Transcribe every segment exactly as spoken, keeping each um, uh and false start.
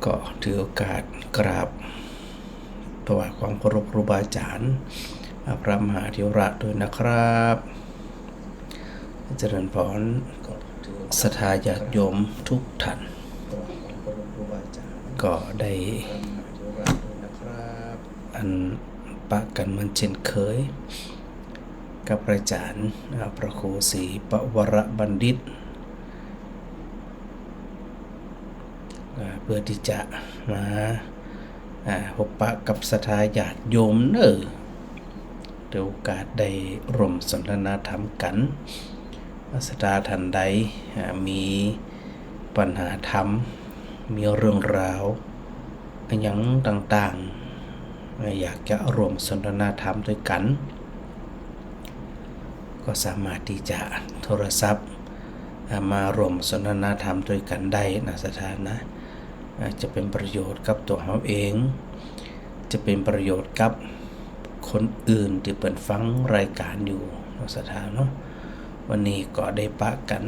ก็ถือโอกาสกราบถวายความเคารพครูบาอาจารย์ อ่า พระมหาเถระด้วยนะครับ เจริญพร ศรัทธาญาติโยมทุกท่าน ก็ได้ อันปะกั๋นเหมือนเช่นเคย กับพระอาจารย์ อ่า พระครูศรีปวรบัณฑิต อ่า เพื่อตี้จะมา อ่า พบปะกับศรัทธาญาติโยมเน่อ ถือโอกาสได้ร่วมสนทนาธรรมกั๋น ศรัทธาท่านใด อ่า มีปัญหาธรรม มีเรื่องราวอะหยังต่างๆ อ่า อยากจะร่วมสนทนาธรรมด้วยกั๋น ก็สามารถตี้จะโทรศัพท์ อ่า มาร่วมสนทนาธรรมด้วยกั๋นได้นะศรัทธานะ อ่า จะเป๋นประโยชน์กับตั๋วเฮาเอง จะเป๋นประโยชน์กับคนอื่นตี้เปิ้นฟังรายการอยู่เนาะศรัทธาเนาะ วันนี้ก็ได้ปะกั๋น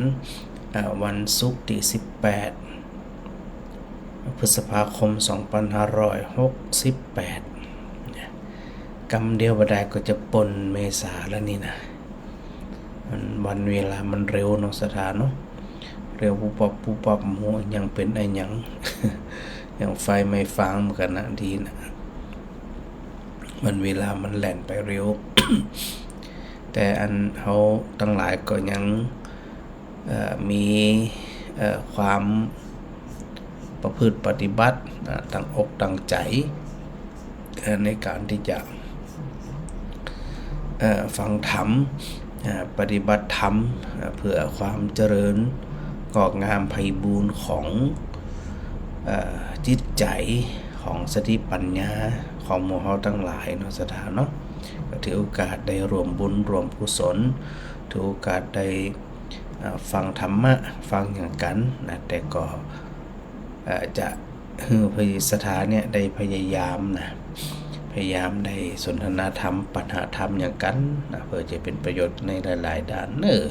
อ่า วันศุกร์ตี้สิบแปด พฤษภาคม สองพันห้าร้อยหกสิบแปด เนี่ย กำเดียวบ่ดายก็จะปนเมษาแล้วนี่นะ มัน วันเวลามันเร็วเนาะศรัทธาเนาะ เร็วปุ๊บปับปุ๊บปับ โอ้โห ยังเป๋นอะหยัง ยังไฟไหม้ฟางเหมือนกั๋นนะ ดีนะ วันเวลามันแล่นไปเร็ว แต่อันเฮาตังหลายก็ยัง เอ่อ มี เอ่อ ความประพฤติปฏิบัติ อ่า ตั้งอกตั้งใจ๋ เอ่อ ในก๋านตี้จะ เอ่อ ฟังธรรม อ่า ปฏิบัติธรรม อ่า เพื่อความเจริญงอกงามไพบูลย์ของ เอ่อ จิตใจ๋ของสติปัญญาของหมู่เฮาตังหลายเนาะศรัทธาเนาะ ก็ถือโอกาสได้ร่วมบุญร่วมกุศล ถือโอกาสได้ อ่า ฟังธรรมะ ฟังหยังกั๋นนะ แต่ก็ อ่า จะหื้อศรัทธาเนี่ยได้พยายามนะ พยายามได้สนทนาธรรม ปัญหาธรรมหยังกั๋นนะ เพื่อจะเป๋นประโยชน์ในหลายๆ ด้านเน่อ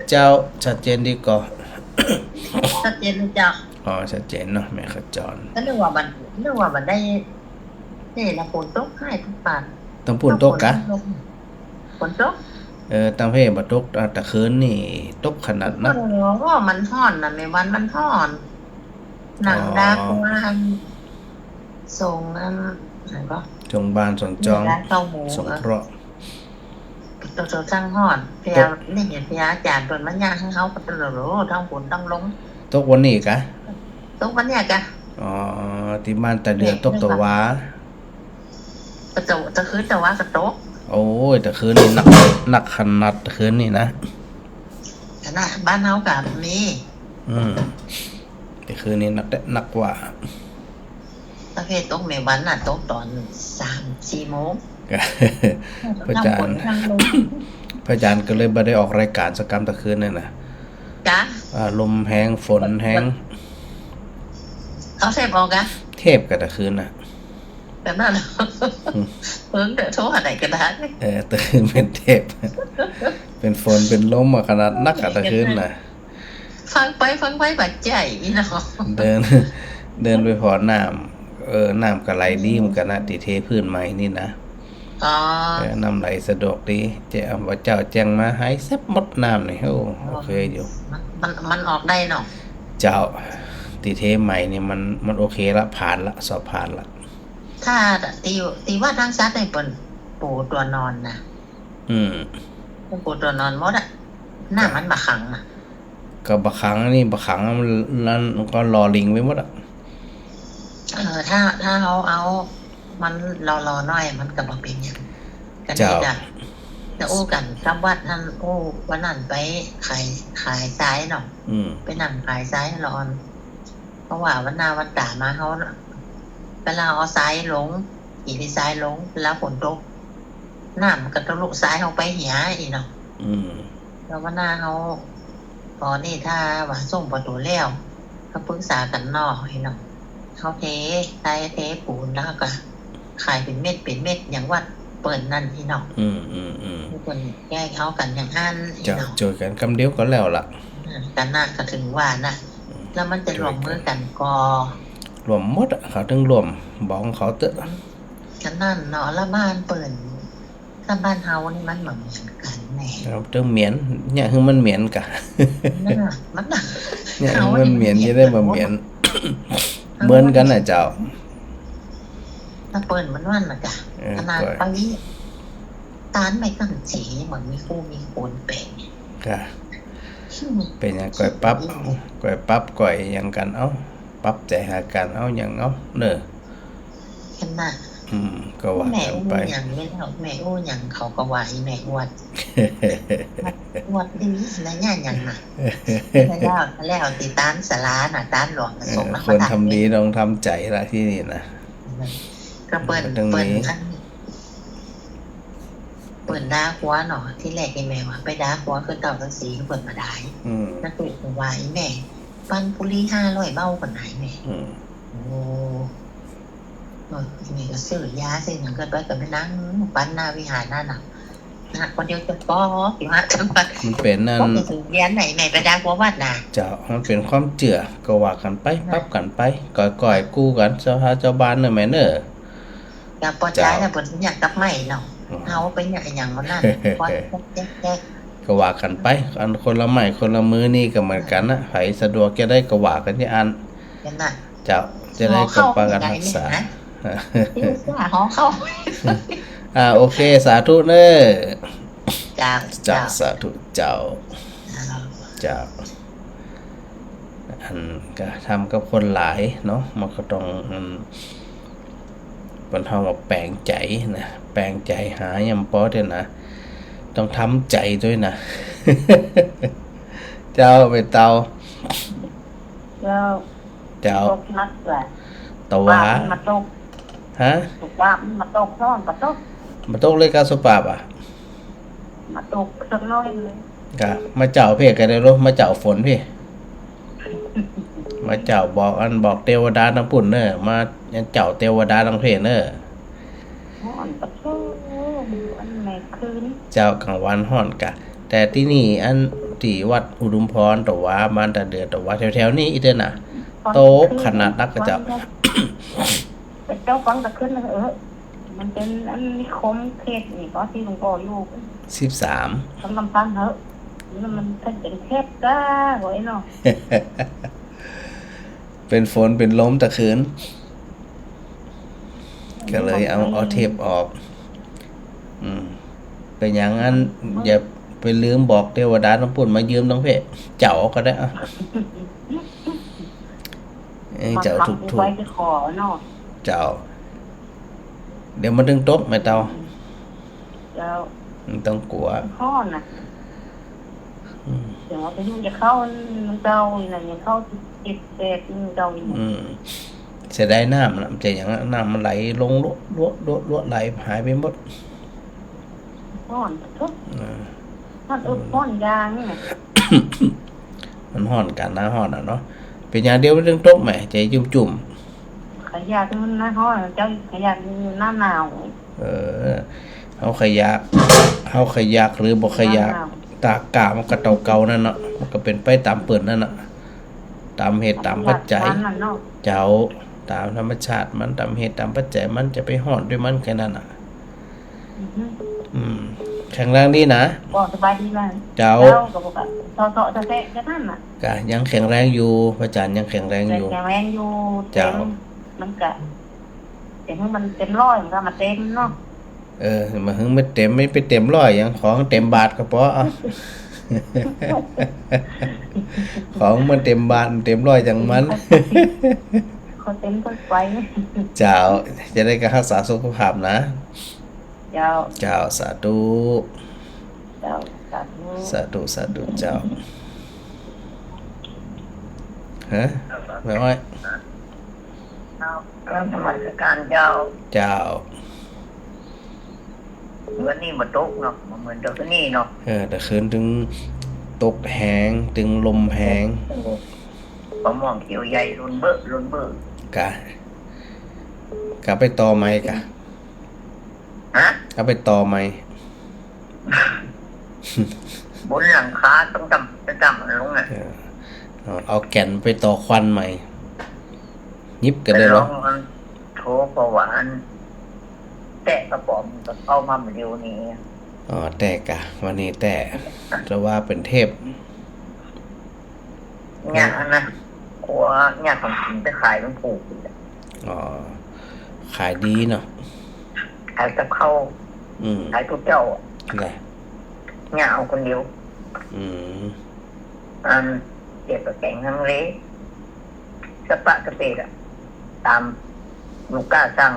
เจ้า ชัดเจนดีก่อ ชัดเจนเจ้า อ๋อ ชัดเจนเนาะ แม่ขจร ก็นึกว่ามัน นึกว่ามันได้ นี่นะ ฝนตก ใค่ตกปาน ตังปู้นตกกะ ฝนตก เออ ตังเพบ่ตก อ่า ตะคืนนี่ตกขนาดนัก โอ้โห มันฮ้อนนะ แม่วัน มันฮ้อน หนัง อ๋อ ดากว่า ส่งอัน ไหนก็ ส่งบ้านส่งจอง นี่นะ เข้าหมู่ สงเคราะห์ เออ โตๆ ซังฮ้อน เปีย ตก นี่เปียอาจ๋ารย์เปิ้นมาย่างหื้อเฮาก็โตๆ ทั้งฝนทั้งลม ตกวันนี้กะ ตกวันเนี้ยกะ อ๋อ ตี้บ้านตะเดือตกตะวา ตะ ตะคืนตะวาก็ตก โอ้ย ตะคืนนี่นัก นักขนาดตะคืนนี่นะ ขนาดบ้านเฮากะมี อืม ตะคืนนี่นักแต๊นักว่า ประเภทตกแม่วันน่ะ ตกต๋อนสามสี่โมง พระอาจ๋ารย์ ทั้งฝนทั้งลม พระอาจ๋ารย์ก็เลยบ่ได้ออกรายการสักกำตะคืนนี่นะ กะ อ่า ลมแฮง ฝนแฮง เอาเทปออกกะ เทปกะตะคืนน่ะ แบบนั้นเหรอ อืม เปิ้นเดี๋ยวโทรหาไหนก็ได้ เออ ตะคืนเป๋นเทป เป๋นฝนเป๋นลมอะ ขนาดนักอะ ตะคืนน่ะ ฟังไปฟังไปบาดใจ๋เนาะ เดิน เดินไปผ่อน้ำ เออ น้ำก็ไหลดีเหมือนกั๋นนะ ตี้เทพื้นใหม่นี่นะ อ๋อ เออ น้ำไหลสะดวกดี เจ้า เจ้าแจ้งมาหายแซบหมดน้ำนี่ โอ้ โอเคอยู่ มัน มัน มันออกได้เนาะ เจ้า ตี้เทใหม่นี่มัน มันโอเคละ ผ่านละ สอบผ่านละ ถ้าตี้ ตี้วัดฮังสัตย์นี่เปิ้นปูตั๋วนอนนะ อืม เปิ้นปูตั๋วนอนหมดอะ น้ำมันบ่ขังอะ ก็บ่ขัง อันนี้บ่ขัง มัน มันก็หล่อหลิงไปหมดอะ เออ ถ้า ถ้าเฮาเอามันหล่อๆ หน่อย มันก็บ่เป๋นหยัง ก็ดี เจ้า กะ จะอู้กั๋นกับวัดหั้น อู้ วันนั้นไปขาย ขายทรายเนาะ อืม ไปนั่งขายทรายละอ่อน เพราะว่าวันหน้าวันต๋ามาเฮาน่ะ เวลาเอาทรายลง ขี่ทรายลง เวลาฝนตก น้ำมันก็ทะลุทรายเฮาไปเหียอี้เนาะ อืม แล้ววันหน้าเฮา ต๋อนนี้ถ้าว่าส่งประตูแล้ว ก็ปรึกษากั๋นเนาะอี้เนาะ เฮาเททราย เทปูน แล้วก็ขายเป๋นเม็ดเป๋นเม็ด อย่างวัดเปิ้นนั่นอี้เนาะ อืม อืม อืม เปิ้นแก้เฮากั๋นอย่างหั้นอี้เนาะ เจ้า จ้วยกั๋นกำเดียวก็แล้วละ อ่า กั๋นนะ ก็ถึงว่านะ อืม แล้วมันจะร่วมมือกั๋นก่อ รวมหมดอะ เขาตึงรวม บอกเขาเต๊อะ ก็นั่นเนาะ ละบ้านเปิ้น กับบ้านเฮานี่มันบ่เหมือนกั๋นแหม เอาตึงเหมียน เยียะหื้อมันเหมียนก่ะ นั่นน่ะ มันน่ะ เยียะหื้อมันเหมียน จะได้บ่เหมียน เหมือนกั๋นน่ะเจ้า ถ้าเปิ้นมันว่าน่ะก่ะ เออ ขนาด ก็ ไปตานไม้กำเจ บ่มีคู่มีคนไป ก่ะ อืม เป๋นหยังก่อยปรับ ก่อยปรับก่อยหยังกั๋น เอ้า ปรับใจ๋หากั๋น เอ้า หยัง เอ้า เนาะ ขนาด อืม ก็ว่ากั๋นไป แม่อู้หยังนี่เนาะ แม่อู้หยังเขาก็ว่าอีแม่อวด อวดดีนะเนี่ย หยังน่ะ แล้ว แล้วตี้ตานศาลาน่ะ ตานหลวง เออ สงฆ์นคร คนทำดีต้องทำใจ๋ละตี้นี่นะ ก็เปิ้น เปิ้น เปิ้นด่ากั๋วเนาะ ตี้แรกนี่แม่ว่าไปด่ากั๋วคือเต้าตังสีเปิ้นบ่ได้ อืม แล้วเปิ้นว่าอีแม่ ปันปุรีห้าร้อยเบ้าก่อนไหนแม่ อืม โอ้ เออ อีแม่ก็ซื้อยาซื้อหยังก็ไป ก็ไปนั่งปันหน้าวิหารนั่นน่ะ นะ คนเดียวจะปอ สิมาจังหวัด มันเป๋นนั่น ก็ไปถึงเรียนไหนแม่ไปด่ากั๋ววัดน่ะ เจ้า มันเป๋นความเจื้อ ก็ว่ากั๋นไป ปรับกั๋นไป ก่อยๆ กู้กั๋น เจ้าพระเจ้าบ้านเนาะแม่เนาะ ก็ปอใจ๋แล้ว เปิ้นอยากกลับมาเนาะ อืม เฮาไปเนี่ยหยังมันนั่น ควักแจ๊กๆ ก็ว่ากั๋นไป อันคนละไม้คนละมือนี่ก็เหมือนกั๋นนะ ใผสะดวกจะได้ก็ว่ากั๋นจะอั้น นั่นน่ะ เจ้า จะได้ก็ปากั๋นฮักษา หอเข้า อ่า โอเค สาธุเน่อ เจ้า เจ้า เจ้า สาธุ เจ้า เจ้า เจ้า อันก็ทำกับคนหลายเนาะ มันก็ต้อง อืม เปิ้นฮ้องว่าแป๋งใจ๋นะ แป๋งใจ๋หายังปอเตื้อนะ ต้องทำใจ๋ตวยนะ เจ้า แม่เต้า เจ้า เจ้า ตกหนักแหละ ตะวา ปาบมันมาตก ฮะ ตกปาบมันมาตก ฮ้อนก็ตก มาตกเลยกาสปาบอ่ะ มาตกสักหน้อยเลย กะ มาเจ้าเพ่ก็ได้ลูก มาเจ้าฝนเพ่ มาเจ้าบอกอันบอกเตวดาตังปุ้นเน่อ มาเจ้าเตวดาตังเพ่เน่อ ฮ้อนปะโธ่ อันแม่คืน เจ้า ก๋างวันฮ้อนกะ แต่ตี้นี่อันตี้วัดอุดมพรตะวา บ้านตาเดือตะวา แถวๆ นี่อี้เตื้อนะ ตกขนาดนักกะเจ้า ไปเจ้าฟังตะคืนนะ เออ มันเป๋นอันนิคมเขตนี่ก็ตี้หลวงป้ออยู่ สิบสาม ทำลำพังเหอะ มัน มันเป๋นเทปจ้า โอ้ยเนาะ เป๋นฝนเป๋นลมตะคืน ก็เลยเอา เอาเทปออก อืม เป๋นหยังอัน อย่าไปลืมบอกเตวดาตังปุ้นมายืมตังเพ่ เจ้าก็ได้อ่ะ เอ้ย เจ้าถูกๆ ไปจะขอเนาะ เจ้า เดี๋ยวมันตึงตก แม่เต้า เจ้า มันต้องกั๋ว ฮ้อนน่ะ อืม เดี๋ยวมันจะเข้ามันเก่าอีกน่ะ ยังเข้าเจ็ดแปดมันเก่าอีกน่ะ อืม เสียดายน้ำน่ะ มันจะอย่างนั้น น้ำมันไหลลงลัวๆๆๆ ไหลหายไปหมด ฮ้อนทุก อ่า ฮ้อนอึบฮ้อนยางนี่น่ะ มันฮ้อนก๋านหน้าฮ้อนอ่ะเนาะ เป๋นอย่างเดียวมันตึงตกแหม ใจ๋จุ่มๆ ใผอยากมันหน้าฮ้อน เจ้า ใผอยากหน้าหนาว เออ เฮาใค่อยาก เฮาใค่อยากหรือบ่ใค่อยาก หน้าหนาว ต๋ากามันก็เต้าเก่านั่นเนาะ มันก็เป๋นไปต๋ามเปิ้นนั่นน่ะ ต๋ามเหตุต๋ามปัจจัย ต๋ามธรรมชาติมันเนาะ เจ้า ต๋ามธรรมชาติมัน ต๋ามเหตุต๋ามปัจจัยมัน จะไปฮ้อนตวยมันแค่นั้นน่ะ อือฮึ อืม แข็งแรงดีนะ ก็สบายดีนะ เจ้า เจ้าก็บอกว่าเซาะๆ แซะๆ แค่นั้นน่ะ กะยังแข็งแรงอยู่ พระอาจารย์ยังแข็งแรงอยู่ แข็งแรงอยู่ เจ้า เต็ม มันกะ เต็ม มันเต็มร้อยมันก็มาเต็มเนาะ เออ มาหึงไม่เต็ม ไม่ไปเต็มร้อยหยัง ของเต็มบาทก็ปอ อ่ะ ของมันเต็มบาท มันเต็มร้อยจังมัน ขอเต็มถ้วยไป เจ้า จะได้ก็ฮักษาสุขภาพนะ เจ้า เจ้า สาธุ เจ้า สาธุ สาธุ สาธุ เจ้า ฮะ แม่อ้อย เจ้า กราบนมัสการเจ้า เจ้า วันนี้บ่ตกเนาะ บ่เหมือนตะคืนนี้เนาะ เออ ตะคืนตึงตกแฮง ตึงลมแฮง มะม่วงเขียวใหญ่ ล่นเบ้อ ล่นเบ้อ กะ กะไปต่อใหม่กะ ฮะ กะไปต่อใหม่ บนหลังคาต้องดำ จะดำลงอ่ะ เออ เอา เอาแก่นไปต่อควันใหม่ ยิบกั๋นได้เหรอ ลองมันโทร เพราะว่าอัน แต๊กระป๋องก็เข้ามาเดี๋ยวนี้ อ๋อ แต๊กะ วันนี้แต๊ก จะว่าเป๋นเทป เนี่ยนะ กลัวเนี่ยของกิ๋นไปขายมันถูก อ๋อ ขายดีเนาะ ขายกับข้าว อืม ขายทุกเจ้าอะ แหละ เนี่ยเอาคนเดียว อืม อันเก็บกับแกงฮังเล สปะเกษตรอะ ต๋ามลูกก้าสั่ง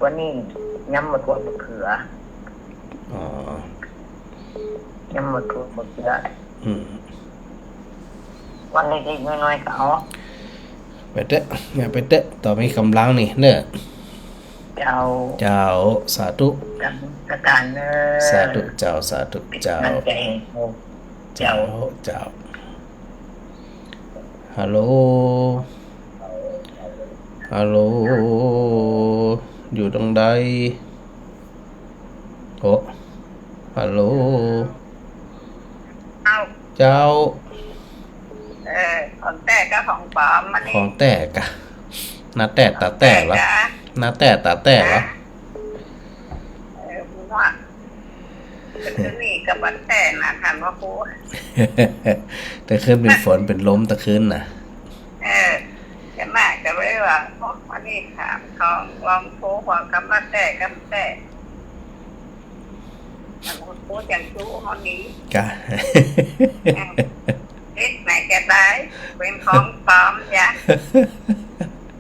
วันนี้ยำหมดหัวมะเขือ อ๋อ ยำหมดหัวมะเขือ อืม วันเล็กๆน้อยๆก็เอา ไปเต๊อะ เนี่ยไปเต๊อะ ต่อมีก๋ำลังนี่เนาะ เจ้า เจ้า สาธุ นมัสก๋านเนาะ สาธุเจ้า สาธุเจ้า เป๋นก๋ำลังใจ๋หื้อ เจ้า เจ้า เจ้า ฮัลโหล ฮัลโหล อยู่ตรงใด โอ้ ฮัลโหล เอ้า เจ้า เออ ของแต๊กกับของป๋อม อันนี้ ของแต๊กะ หน้าแต๊ต๋าแต๊เหรอ แต๊กะ หน้าแต๊ต๋าแต๊เหรอ ฮะ เออ ว่า ตะคืนนี้ก็บ่แต๊นะ ท่านพระครู ตะคืนเป๋นฝนเป๋นลมตะคืนน่ะ เออ จะมาก็เลยว่า โอ้ วันนี้ถามของลองโทรบอกกับมาแต๊กับแต๊ ท่านพระครูจังจู้เฮานี้ กะ เออ เฮ็ดไหนก็ได้ เป๋นของป๋อมอย่า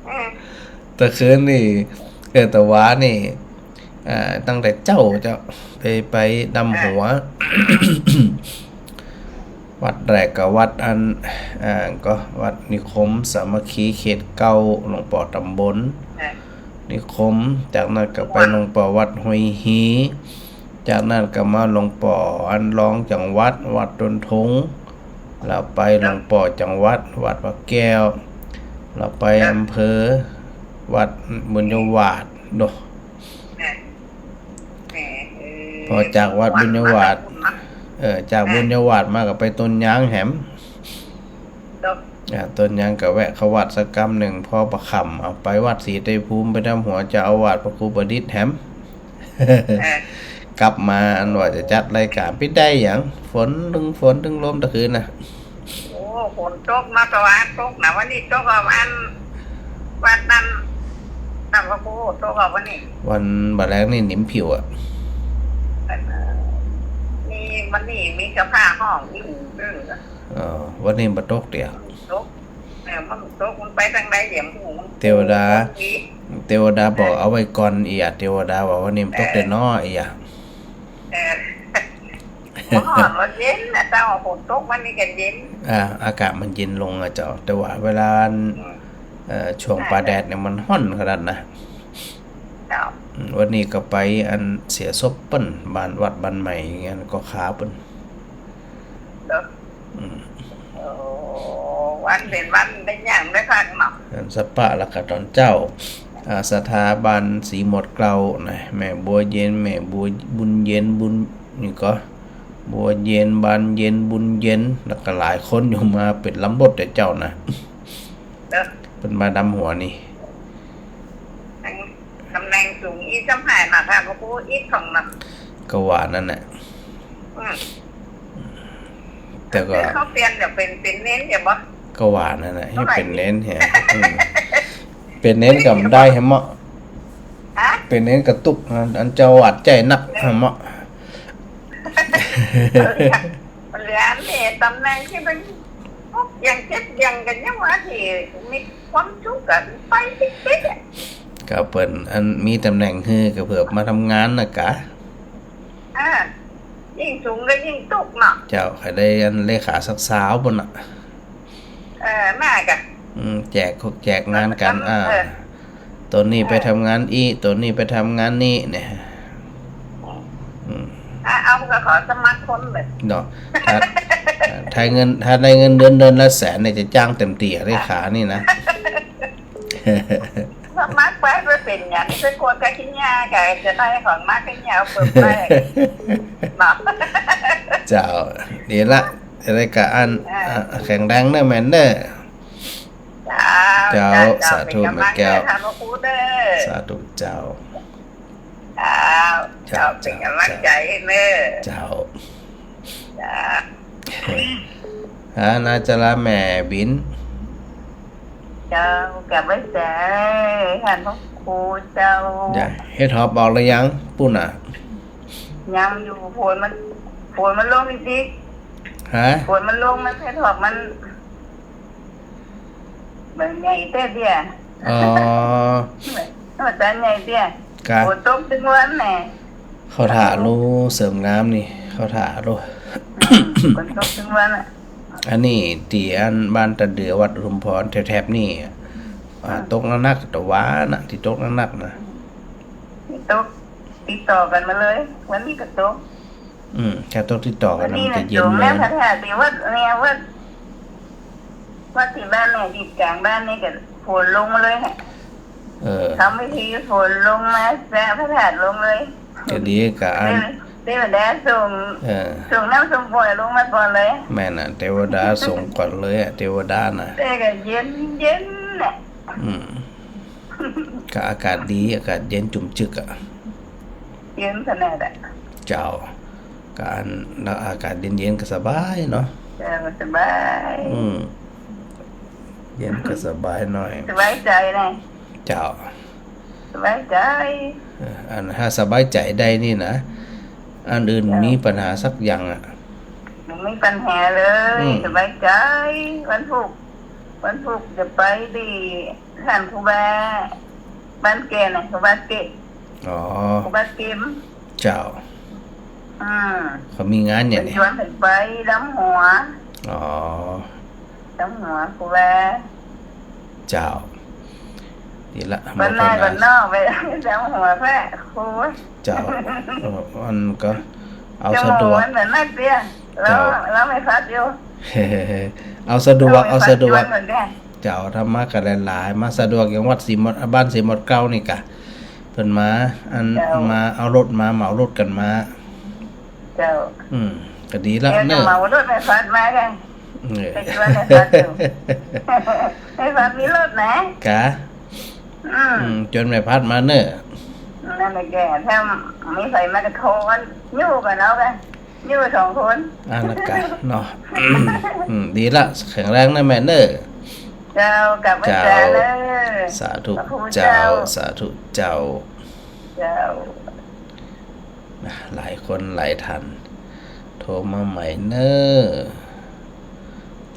เออ ตะคืนนี่ เออ ตะวานี่ อ่า ตั้งแต่เจ๊าเจ้า ไป ไปดำหัว วัดแรกก็วัดอัน อ่า ก็วัดนิคมสามัคคีเขตเก้า หลวงป้อต๋ำบล อ่า นิคม จากนั้นก็ไป วัด หลวงป้อวัดห้วยฮี จากนั้นก็มาหลวงป้ออันรองจังหวัด วัดต้นทุง แล้วไปหลวงป้อจังหวัด วัดพระแก้ว แล้วไป ครับ อำเภอ วัดบุญยวาฒน์ โด แหม แหม เออ พอจากวัดบุญยวาฒน์ วัด เออ จาก อ่ะ บุญยวาฒน์มาก็ไปต้นยางแหม โด อ่ะ ต้นยางก็แวะเข้าวัดสักกำนึ่ง พอประค่ำ เอาไปวัดศรีไตรภูมิ ไปดำหัวเจ้าอาวาสพระครูประดิษฐ์แหม เออ กลับมาอันว่าจะจัดรายก๋าน ปิดได้หยัง ฝนตึง ฝนตึงลมตะคืนน่ะ โอ้ ฝนตกมาตะวันตกนะ วันนี้ตกเอาอัน วันนั้น นั่นพระครูตกเอาวันนี้ วันบ่าแลงนี่หนิมผิวอะ เออ มีวันนี้มีกระพ้าห้องอยู่เด้อ อ๋อ วันนี้บ่ตกเตีย ตก เออ มันตกมันไปตางใดเดี๋ยวหมู่มัน เทวดา มี เทวดาบอกเอาไว้ก่อนเอีย เทวดาว่าวันนี้มันตกเตียน้อเอีย เออ มันฮ้อนมันเย็นนะเจ้า ฝนตกมันนี่ก็เย็น อ่า อากาศมันเย็นลงอะเจ้า แต่ว่าเวลา อืม เอ่อ ช่วงป่าแดดเนี่ยมันฮ้อนขนาดนะ เจ้า อืม วันนี้ก็ไปอันเสียศพเปิ้น บ้านวัดบ้านใหม่เงี้ย ก็คาเปิ้น เนาะ อืม โอ้ วันเป๋นวันได้ย่างได้พักเนาะ อันสปะแล้วก็ต๋อนเจ๊า อ่า ศรัทธาบ้านศรีหมดเกล้านะ แม่บัวเย็น แม่บัวบุญเย็น บุญ นี่ก็ บัวเย็น บานเย็น บุญเย็น แล้วก็หลายคนอยู่มาเป๋นลำบดแต่เจ๊านะ เนาะ เปิ้นมาดำหัวนี่ ตำแหน่งสูงอี้ซ้ำหายมาค่ะ พระครู อี้ของเนาะ ก็ว่านั้นน่ะ อืม แต่ก็ เขาเปลี่ยนเดี๋ยวเป๋น เป๋นเณรเดี๋ยวบ่ ก็ว่านั้นน่ะ เท่าไหร่ เป๋นเณรแหม อืม เป๋นเณรก็บ่ได้แหมเนาะ ฮะ เป๋นเณรก็ตุ๊กข์ อันเจ้าอาวาสใจ๋นักแหมเนาะ มันเหลืออันนี้ตำแหน่งตี้มัน ยังเจ็บยังกันยังว่าตี้มีความสุขกันไปติดๆอะ ก็เปิ้นอันมีตำแหน่งหื้อก็เปื้อมาทำงานน่ะกา อ่า ยิ่งสูงก็ยิ่งตุ๊กข์เนาะ เจ้า ใค่ได้อันเลขาสาวๆ ปู้นน่ะ เออ มากะ อืม แจกคกแจกงานกั๋น เออ อ่า เออ โตนี้ไปทำงานอี้ โตนี้ไปทำงานนี้เนี่ย อืม อ่ะ เอาก็ขอสมัครคนเลย เนาะ ถ้า ถ้าเงิน ถ้าได้เงินเดือนเดือนละแสนเนี่ย จะจ้างเต็มตี้อะ เลขานี่นะ สมัครไปเปื้อเป๋นหยัง จะกลัวกะขี้เหย้ากะ จะได้ของมากขี้เหย้าเปิดไป เนาะ เจ้า ดีละ จะได้กะอัน อ่า อ่ะ แข็งแรงเน่อแม่นเน่อ เจ้า เจ้า เจ้า สาธุ เป๋นก๋ำลังใจ๋ แม่แก้ว เจ้า ค่ะ พระครูเน่อ สาธุเจ้า เจ้า เจ้า เจ้า เป๋นก๋ำลังใจ๋เน่อ เจ้า เจ้า อ่า นาจาราแม่บิ๋น เจ้า กราบไหว้สา ต้านพระครูเจ้า จ้ะ เห็ดหอบออกแล้วยัง ปู๊นน่ะ ยังอยู่ ฝนมัน ฝนมันลงอีกที ฮะ ฝนมันลง มันเห็ดหอบมัน มันใหญ่เต้เตี้ย อ๋อ มันจะใหญ่เตี้ย กะ ฝนตกตึงวันแหละ เขาถ่าลูเสริมงามนี่ เขาถ่าลู อืม ฝนตกตึงวันอะ อันนี้ตี้อันบ้านตาเดือวัดอุทุมพรแถบๆ นี่ อ่า อ่า ตกหนักๆ ตะวาน่ะ ตี้ตกหนักๆ น่ะ ตกติดต่อกั๋นมาเลย วันนี้ก็ตก อืม ถ้าตกติดต่อกั๋น วันนี้ มันจะเย็น น่ะ เลย สูงแล้ว พระธาตุตี้วัดเนี่ย วัด วัดตี้บ้านเนี่ย ตี้ก๋างบ้านนี่ก็ฝนลงมาเลยฮะ เออ ทำพิธีฝนลงมา สร้างพระธาตุลงเลย ก็ดีกะอัน เทวดาส่ง เออ ส่งน้ำส่งฝนลงมาก่อนเลย แม่นน่ะ เทวดาส่งก่อนเลยอะ เทวดาน่ะ แต่ก็เย็นเย็นน่ะ อืม กะอากาศดี อากาศเย็นจุ่มจึกอะ เย็นขนาดอะ เจ้า กะอัน แล้วอากาศเย็นๆ ก็สบายเนาะ เจ้า สบาย อืม เย็นก็สบายหน่อย สบายใจ๋นะ เจ้า สบายใจ๋ เออ อันถ้าสบายใจ๋ได้นี่นะ อันอื่น เจ้า มีปัญหาสักอย่างอะ บ่มีปัญหาเลย อืม สบายใจ๋ วันพูก วันพูกจะไปตี้ ต้านครูบาบ้านแก้วน่ะ ครูบาเกะ อ๋อ ครูบาเกม เจ้า อืม เขามีงานอย่างนี้ เปิ้นชวนไปดำหัว อ๋อ ดำหัวครูบา เจ้า ดีละ บ้านนายบ้านนอกไปดำหัวพระครู เจ้า เออ มันก็เอาสะดวก ชั่วโมงมันเหมือนนักเตี้ย แล้ว เจ้า แล้วไม่พัดอยู่ เอาสะดวก เอาสะดวก เหมือนกัน เจ้า ธรรมะก็หลายๆ มาสะดวกอย่างวัดศรีหมด บ้านศรีหมดเกล้านี่กะ เปิ้นมา อัน เจ้า มาเอารถมา เหมารถกั๋นมา เจ้า อืม ก็ดีละ เดี๋ยวจะ เนาะ เหมารถแม่พัดมากัน เออ ไปชวนแม่พัดอยู่ แม่พัดมีรถนะ กะ อืม อืม จวนแม่พัดมาเน่อ นั่นแหละแก ถ้ามีใผมาก็โทรกัน อยู่กันเอากัน อยู่สองคน อ่า นะกะ เนาะ อืม ดีละ แข็งแรงนะแม่เน่อ เจ้า กราบไหว้สาเน่อ เจ้า สาธุ พระครูเจ้า เจ้า สาธุเจ้า เจ้า นะ หลายคนหลายท่าน โทรมาใหม่เน่อ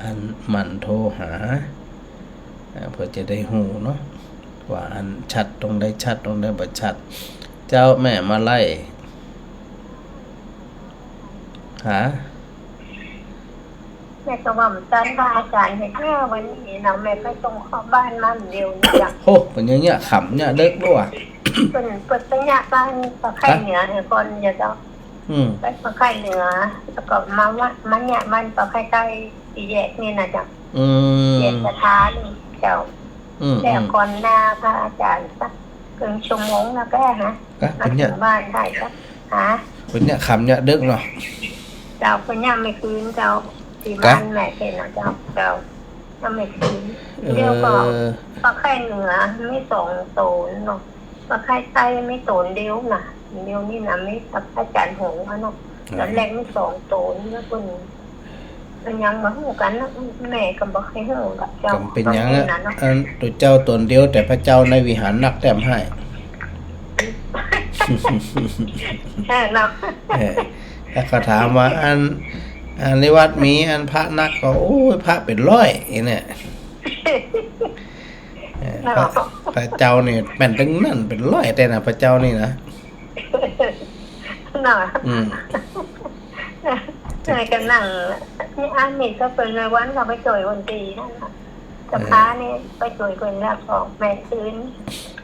อันหมั่นโทรหา อ่า เพื่อจะได้ฮู้เนาะ ว่าอันชัดตรงใดชัด ตรงใดบ่ชัด เจ้า แม่มาลัย ฮะ แม่ก็ว่ามันต้านพระอาจ๋ารย์เห็นแม่วันนี้นะ แม่ไปส่งเข้าบ้านมันเดี๋ยวนี้จ้ะ โห เปิ้นเยียะค่ำเยียะเดิ็กโด้วะ เปิ้น เปิ้นไปเยียะบ้านปากไข่เหนือเนี่ยก่อนเนี่ยเจ้า อืม ไปปากไข่เหนือ แล้วก็มาว่า มาเยียะบ้านปากไข่ใต้ สี่แยกนี่นะเจ้า อืม แยกสถานีเจ้า อืม แล้ว อืม ก่อนลาพระอาจ๋ารย์สักเกินชั่วโมงนะแกนะ กะ มา เปิ้นเยียะ ถึงบ้านได้สัก ฮะ เปิ้นเยียะค่ำเยียะเดิ็กเนาะ เจ้า เปิ้นเยียะเมื่อคืนเจ้า ตี้ กะ บ้านแม่เปิ้นนะเจ้า เจ้า เยียะเมื่อคืน เออ เดี๋ยวก็ปากไข่เหนือมีสองโตนเนาะ ปากไข่ใต้มีโตนเดียวนะ เดี๋ยวนี้นะมีปากไข่จานหงส์อะเนาะ อ๋อ ต๋อนแรกมีสองโตน แล้วเปิ้น เปิ้นยังบ่ฮู้กั๋นนะ แม่ก็บ่เคยฮู้กับเจ้า กะเป๋นหยังอะ ต๋อนนี้นะเนาะ อันตั๋วเจ้าต๋นเดียว แต่พระเจ้าในวิหารนักแต้มห้า เออเนาะ เออ แล้วเขาถามว่า อัน อันในวัดมีอันพระนัก ก็ โอ้ย พระเป๋นร้อย อีเนี่ย เออ เนาะ พระ พระเจ้านี่แม่นตึงนั้นเป๋นร้อยแต๊นะ พระเจ้านี่นะ เนาะ อืม แม่ก็นั่ง นี่อันนี้ก็เปิ้นในวันเขาไปจ่อยคนตีนั่นน่ะ เออ สภานี่ไปจ่อยเปิ้นแล้วก็แม่ตื่น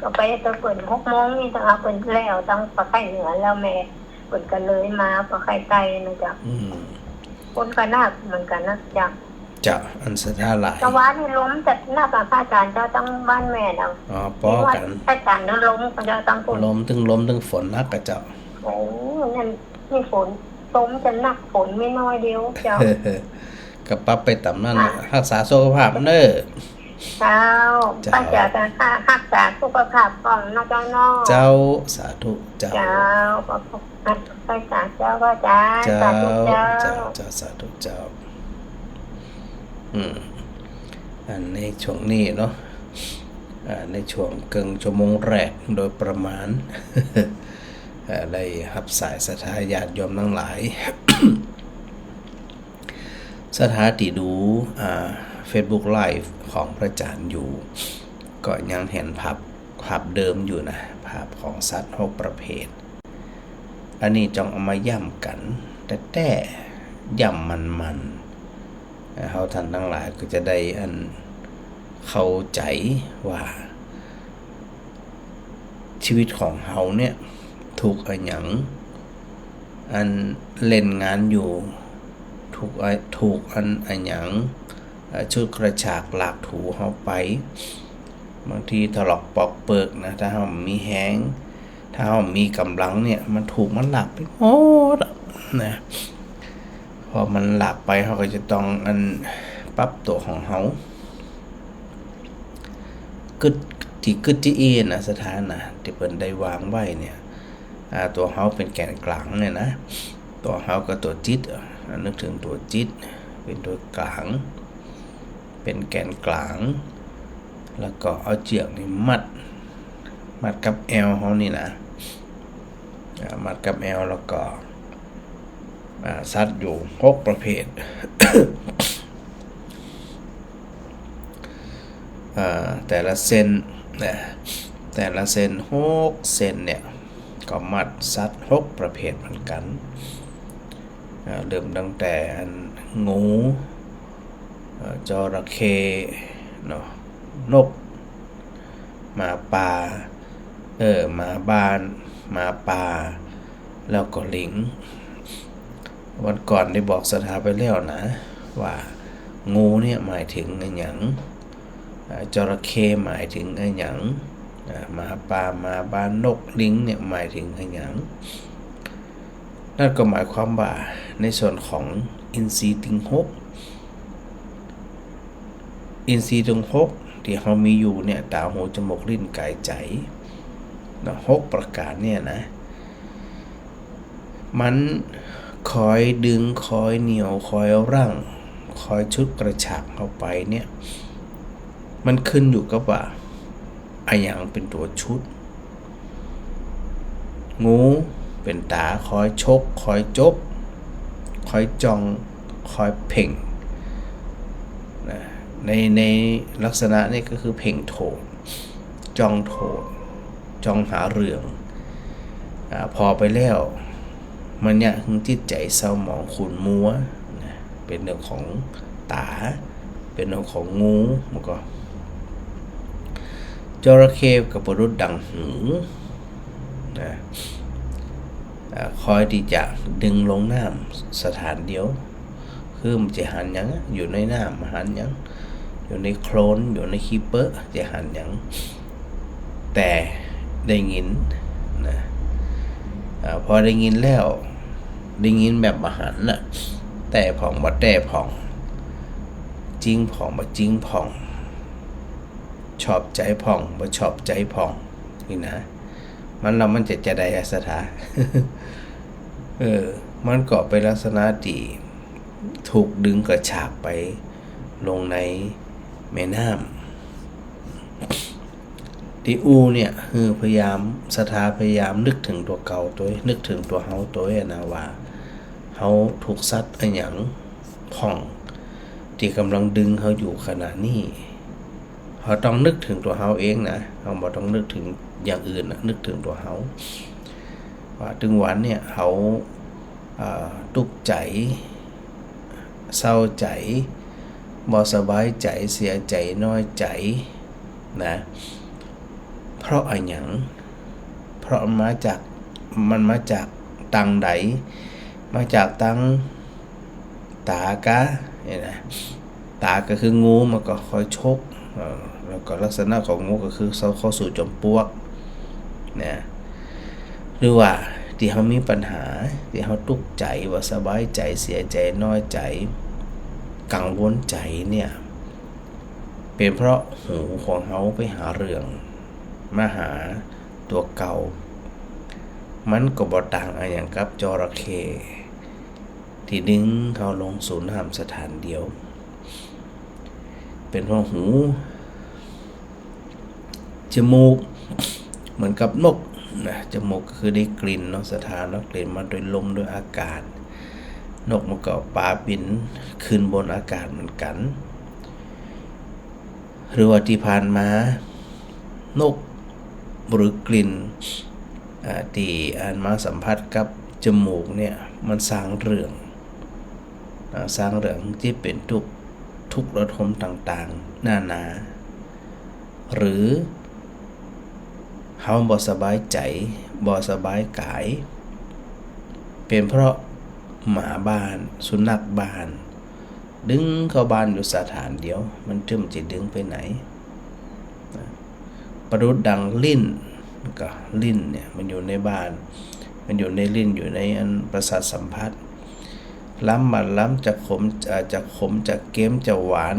ก็ไปตะเปิ้นหกโมงนี่ต้องเอาเปิ้นแล้ว ต้องปากไข่เหนือแล้วแม่ เปิ้นก็เลยมาปากไข่ใต้นะเจ้า อืม คนก็นักเหมือนกั๋นนะเจ้า เจ้า อันศรัทธาหลาย ตะวันนี่ลมจะนักอะพระอาจ๋ารย์เจ้า ตังบ้านแม่เนาะ อ๋อ ป้อกั๋น พระอาจ๋ารย์ลมก็เจ้าตังคน ลมตึงลมตึงฝนนักอะเจ้า โอ้ นั่น นี่ฝน ลมจะนัก ฝนมีน้อยเดียวเจ้า ก็ปรับไปต๋ามนั้นน่ะ อ่ะ ฮักษาสุขภาพเน่อ เจ้า เจ้า ป้าจ๋าจะรักษาสุขภาพก่อนนะเจ้าเนาะ เจ้า สาธุเจ้า เจ้า ขอบคุณพระอาจารย์เจ้า พระอาจารย์ เจ้า สาธุเจ้า เจ้า เจ้า สาธุเจ้า อืม อันในช่วงนี้เนาะ อ่า ในช่วงเกิ่งชั่วโมงแรกโดยประมาณ อ่า ได้ฮับสายศรัทธาญาติโยมตังหลาย ศรัทธาตี้ดู อ่า เฟซบุ๊กไลฟ์ของพระอาจารย์อยู่ ก็ยังหันภาพ ภาพเดิมอยู่นะ ภาพของสัตว์หกประเภท อันนี้จ้องเอามาย้ำกั๋นแต๊ๆ ย้ำมันๆ เฮาท่านตังหลายก็จะได้อันเข้าใจ๋ว่า ชีวิตของเฮาเนี่ย ถูกอะหยังอันเล่นงานอยู่ ถูกอะ ถูกอันอะหยัง เอ่อ ฉุดกระชากลากถูเฮาไป บางทีถลอกปอกเปิกนะ ถ้าเฮามีแฮง ถ้าเฮามีก๋ำลังเนี่ย มันถูกมันลากไปหมดอะนะ พอมันลากไป เฮาก็จะต้องอันปรับตั๋วของเฮา กึ๊ด ตี้กึ๊ดตี้อี้นะ ศรัทธานะ ตี้เปิ้นได้วางไว้เนี่ย อ่า ตั๋วเฮาเป๋นแก่นก๋างเนี่ยนะ ตั๋วเฮากับตั๋วจิต อ่ะ นึกเถิงตั๋วจิตเป๋นตั๋วก๋าง เป๋นแก่นก๋าง แล้วก็เอาเจื้อกนี่มัด มัดกับแอวเฮานี่นะ อ่า มัดกับแอวแล้วก็ อ่า สัตว์อยู่หกประเภท อ่า แต่ละเส้นนะ แต่ละเส้นหกเส้นเนี่ย ก็มัดสัตว์หกประเภทเหมือนกั๋น อ่า เริ่มตั้งแต่อันงู เอ่อ จระเข้เนาะ นก หมาป่า เออ หมาบ้าน หมาป่า แล้วก็ลิง วันก่อนได้บอกศรัทธาไปแล้วนะ ว่างูเนี่ยหมายถึงอะหยัง อ่า จระเข้หมายถึงอะหยัง อ่า หมาป่า หมาบ้าน นก ลิงเนี่ยหมายถึงอะหยัง นั่นก็หมายความว่าในส่วนของอินทรีย์ตึงหก อินทรีย์ตึงหกตี้เฮามีอยู่เนี่ย ต๋า หู จมูก ลิ้น ก๋าย ใจ๋ เนาะ หกประก๋านเนี่ยนะ มันคอยดึง คอยเหนี่ยว คอยรั้ง คอยฉุดกระชากเฮาไปเนี่ย มันขึ้นอยู่กับว่า อะหยังเป๋นตั๋วฉุด งูเป๋นต๋าคอยฉก คอยจก คอยจ้อง คอยเพ่ง นะ ใน ในลักษณะนี้ก็คือเพ่งโทษ จ้องโทษ จ้องหาเรื่อง อ่า ผ่อไปแล้ว มันเยียะหื้อจิตใจ๋เศร้าหมองขุ่นมัว นะ เป๋นเรื่องของต๋า เป๋นเรื่องของงู มันก็ จระเข้ก็ประดุจดั่งหือ นะ อ่า คอยตี้จะดึงลงน้ำสถานเดียว คือมันจะหันหยัง อยู่ในน้ำมันหันหยัง อยู่ในโคลน อยู่ในขี้เปอะ จะหันหยัง แต่ได้ยินนะ อ่า พอได้ยินแล้ว ได้ยินแบบบ่หันน่ะ แต๊พ่องบ่แต๊พ่อง จริงพ่องบ่จริงพ่อง ชอบใจ๋พ่องบ่ชอบใจ๋พ่อง นี่นะ มันแล้วมันจะ จะใดอะศรัทธา เออ มันก็เป๋นลักษณะตี้ถูกดึงกระชากไปลงในแม่น้ำ ตี้อู้เนี่ย คือพยายาม ศรัทธาพยายามนึกเถิงตั๋วเก่าตวย นึกเถิงตั๋วเฮาตวยอะนะ ว่าเฮาถูกสัตว์อะหยังพ่อง ตี้ก่ำลังดึงเฮาอยู่ขณะนี้ เฮาต้องนึกเถิงตั๋วเฮาเองนะ เฮาบ่ต้องนึกเถิงอย่างอื่นนะ นึกเถิงตั๋วเฮา ว่าตึงวันเนี่ย เฮา อ่า ตุ๊กใจ๋ เศร้าใจ๋ บ่สบายใจ๋ เสียใจ๋ น้อยใจ๋ นะ เพราะอะหยัง เพราะมันมาจาก มันมาจากตางใด มาจากตาง ต๋ากา เนี่ยนะ ต๋าก็คืองู มันก็คอยฉก เอ่อ แล้วก็ลักษณะของงูก็คือเข้า เข้าสู่จอมปลวก นะ หรือว่าตี้เฮามีปัญหา ตี้เฮาตุ๊กใจ๋ บ่สบายใจ๋ เสียใจ๋ น้อยใจ๋ กังวลใจ๋เนี่ย เป๋นเพราะหูของเฮาไปหาเรื่อง มาหาตั๋วเก่า มันก็บ่ต่างอะหยังกับจระเข้ตี้ดึงเฮาลงสู่น้ำสถานเดียว เป๋นเพราะหู จมูกเหมือนกับนกนะ จมูกก็คือได้กลิ่นเนาะ ศรัทธาเนาะ กลิ่นมาโดยลมโดยอากาศ นกมันก็ปาบิ๋นขึ้นบนอากาศเหมือนกั๋น หรือว่าตี้ผ่านมา นกหรือกลิ่น อ่า ตี้อันมาสัมผัสกับจมูกเนี่ย มันสร้างเรื่อง อ่า สร้างเรื่องตี้เป๋นตุ๊กข์ ทุกข์ระทมต่างๆ นานา หรือเฮาบ่สบายใจ๋ บ่สบายก๋าย เป๋นเพราะหมาบ้าน สุนัขบ้าน ดึงเข้าบ้านอยู่สถานเดียว มันจะ มันจะดึงไปไหน นะ ประดุจดังลิ้น ก็ลิ้นเนี่ย มันอยู่ในบ้าน มันอยู่ในลิ้น อยู่ในอันประสาทสัมผัส ล้ำบ่ล้ำ จะขม เอ่อ จะขม จะเค็ม จะหวาน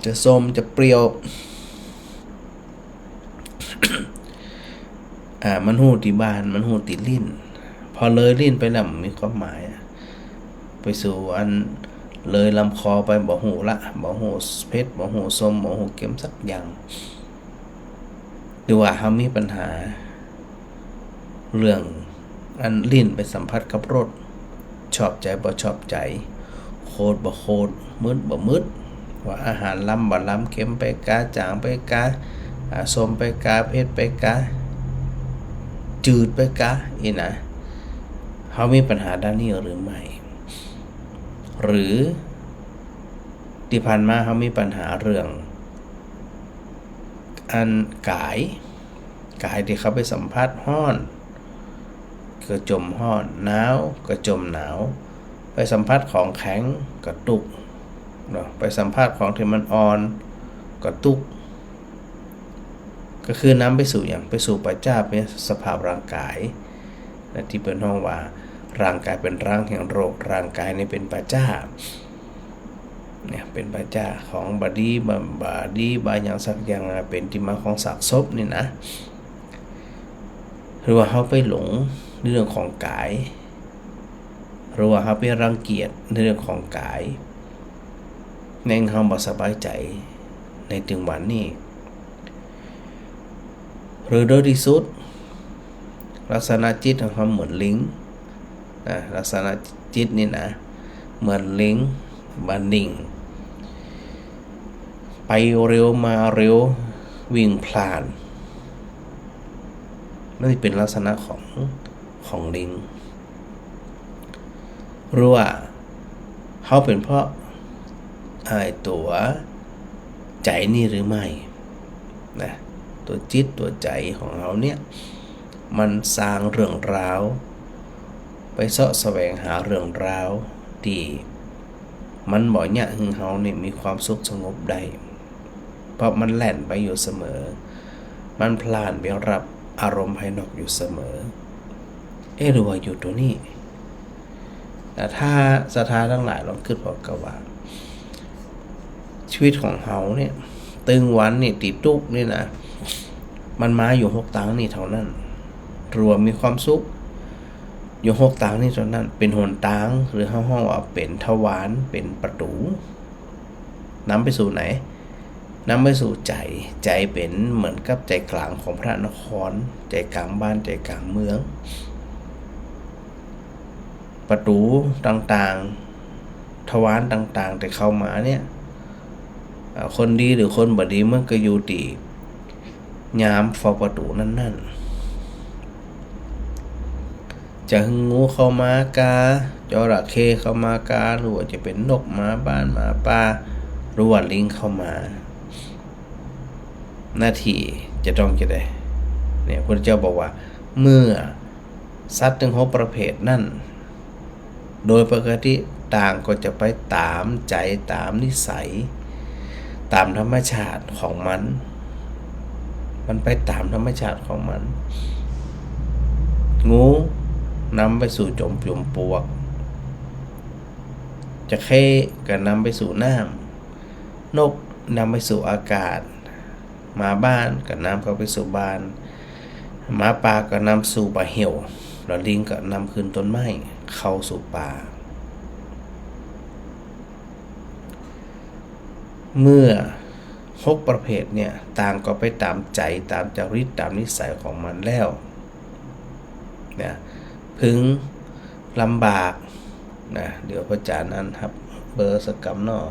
จะส้ม จะเปรี้ยว อ่า มันฮู้ตี้บ้าน มันฮู้ตี้ลิ้น พอเลยลิ้นไปแล้วมันมีความหมายอะ ไปสู่อันเลยลำคอไปบ่ฮู้ละ บ่ฮู้เผ็ด บ่ฮู้ส้ม บ่ฮู้เค็มสักอย่าง หรือว่าเฮามีปัญหา เรื่องอันลิ้นไปสัมผัสกับรส ชอบใจ๋บ่ชอบใจ๋ โคตรบ่โคตร มึดบ่มึด ว่าอาหารล้ำบ่ล้ำ เค็มไปกา จ๋างไปกา อ่า ส้มไปกา เผ็ดไปกา จืดไปกา อี้นะ เฮามีปัญหาด้านนี้หรือไม่ หรือตี้ผ่านมาเฮามีปัญหาเรื่อง อันก๋าย ก๋ายตี้เข้าไปสัมผัสฮ้อน ก็จ่มฮ้อน หนาว ก็จ่มหนาว ไปสัมผัสของแข็งก็ตุ๊กข์เนาะ ไปสัมผัสของตี้มันอ่อนก็ตุ๊กข์ ก็คือนำไปสู่หยัง ไปสู่ป๋าจ๊า เป๋นสภาพร่างก๋ายนะ ตี้เปิ้นฮ้องว่าร่างก๋ายเป๋นรังแห่งโรค ร่างก๋ายนี่เป๋นป๋าจ๊า เนี่ย เป๋นป๋าจ๊าของบ่ดี บ่ บ่ดี บ่อย่างสักอย่างอะ เป๋นตี้มาของซากศพนี่นะ หรือว่าเฮาไปหลงในเรื่องของก๋าย หรือว่าเฮาไปรังเกียจในเรื่องของก๋าย แน่งเฮาบ่สบายใจ๋ในตึงวันนี้ หรือโดยตี้สุด ลักษณะจิตของเฮาเหมือนลิง นะ ลักษณะจิตนี่นะ เหมือนลิง บ่นิ่ง ไปเร็วมาเร็ว วิ่งพล่าน มันจะเป๋นลักษณะของ ของลิง หรือว่าเฮาเป๋นเพราะไอ้ตั๋วใจ๋นี่หรือไม่ นะ ตั๋วจิตตั๋วใจ๋ของเฮาเนี่ย มันสร้างเรื่องราว ไปเซาะแสวงหาเรื่องราวตี้มันบ่เยียะหื้อเฮานี่มีความสุขสงบได้ เพราะมันแล่นไปอยู่เสมอ มันพล่านไปฮับอารมณ์ภายนอกอยู่เสมอ เอ๊ะ หรือว่าอยู่ตั๋วนี้ แต่ถ้าศรัทธาตังหลายลองกึ๊ดผ่อกาว่า ชีวิตของเฮาเนี่ย ตึงวันนี่ตี้ตุ๊กข์นี่นะ มันมาอยู่หกตางนี่เท่านั้น หรือว่ามีความสุขอยู่หกตางนี่เท่านั้น เป๋นหนตาง หรือเฮาฮ้องว่าเป๋นทวาร เป๋นประตู๋ นำไปสู่ไหน นำไปสู่ใจ๋ ใจ๋เป๋นเหมือนกับใจ๋กลางของพระนคร ใจ๋กลางบ้าน ใจ๋กลางเมือง ประตู๋ต่างๆ ทวารต่างๆ ตี้เข้ามาเนี่ย อ่า คนดีหรือคนบ่ดีมันก็อยู่ตี้ยามเฝ้าประตู๋นั้นๆ จะหื้องูเข้ามากา จระเข้เข้ามากา หรือว่าจะเป๋นนกหมาบ้านหมาป่า หรือว่าลิงเข้ามา หน้าตี้จะต้องจะใด เนี่ย พระพุทธเจ้าบอกว่า เมื่อสัตว์ตึงหกประเภทนั้น โดยปกติต่างก็จะไปต๋ามใจ๋ ต๋ามนิสัย ต๋ามธรรมชาติของมัน มันไปต๋ามธรรมชาติของมัน งูนำไปสู่จอมปลวก จระเข้ก็นำไปสู่น้ำ นก นำไปสู่อากาศ หมาบ้านก็นำเข้าไปสู่บ้าน หมาป่าก็นำสู่บ่าเหี่ยว แล้วลิงก็นำขึ้นต้นไม้เข้าสู่ป่า เมื่อหกประเภทเนี่ย ต่างก็ไปต๋ามใจ๋ ต๋ามจริต ต๋ามนิสัยของมันแล้ว นะ พึงลำบาก นะ เดี๋ยวพระอาจ๋ารย์อั้นฮับเบอร์สักกำเนาะ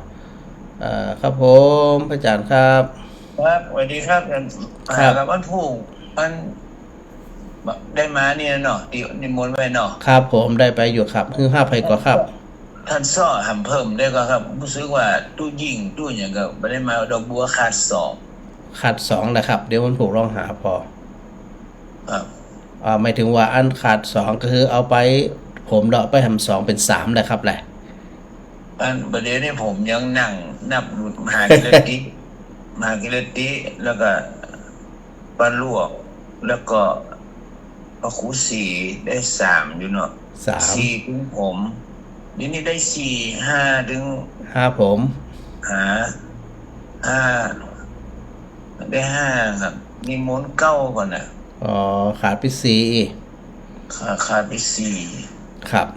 อ่า ครับผม พระอาจ๋ารย์ครับ ครับ สวัสดีครับ ครับ อ่า ครับ วันพูก วัน ได้มาเนี่ยเนาะ ตี้นิมนต์ไว้เนาะ ครับผม ได้ไปอยู่ครับ หื้อฮับใผก่อครับ ต้านซ้อหำเพิ่มได้ก่อครับ ฮู้สึกว่าตู้ยิ่ง ตู้หยังก็บ่ได้มา ดอกบัวขาดสอง ขาดสองนะครับ เดี๋ยววันพูกลองหาผ่อ ครับ อ่า หมายถึงว่าอันขาดสองก็คือเอาไป ผมเดาะไปหำสองเป๋นสามนะครับแหละ อัน บ่าเดี่ยวนี้ผมยังนั่งนับหากิเลติ หากิเลติ แล้วก็ปลาลวก แล้วก็ปลาขูสีได้สามอยู่เนาะ สาม สี่เถิงผม เดี๋ยวนี้ได้สี่ ห้าเถิง ห้าผม หา ห้า ได้ห้าครับ นิมนต์เก้าก่อนน่ะ อ๋อ ขาดไปสี่ ขาด ขาดไปสี่ ครับ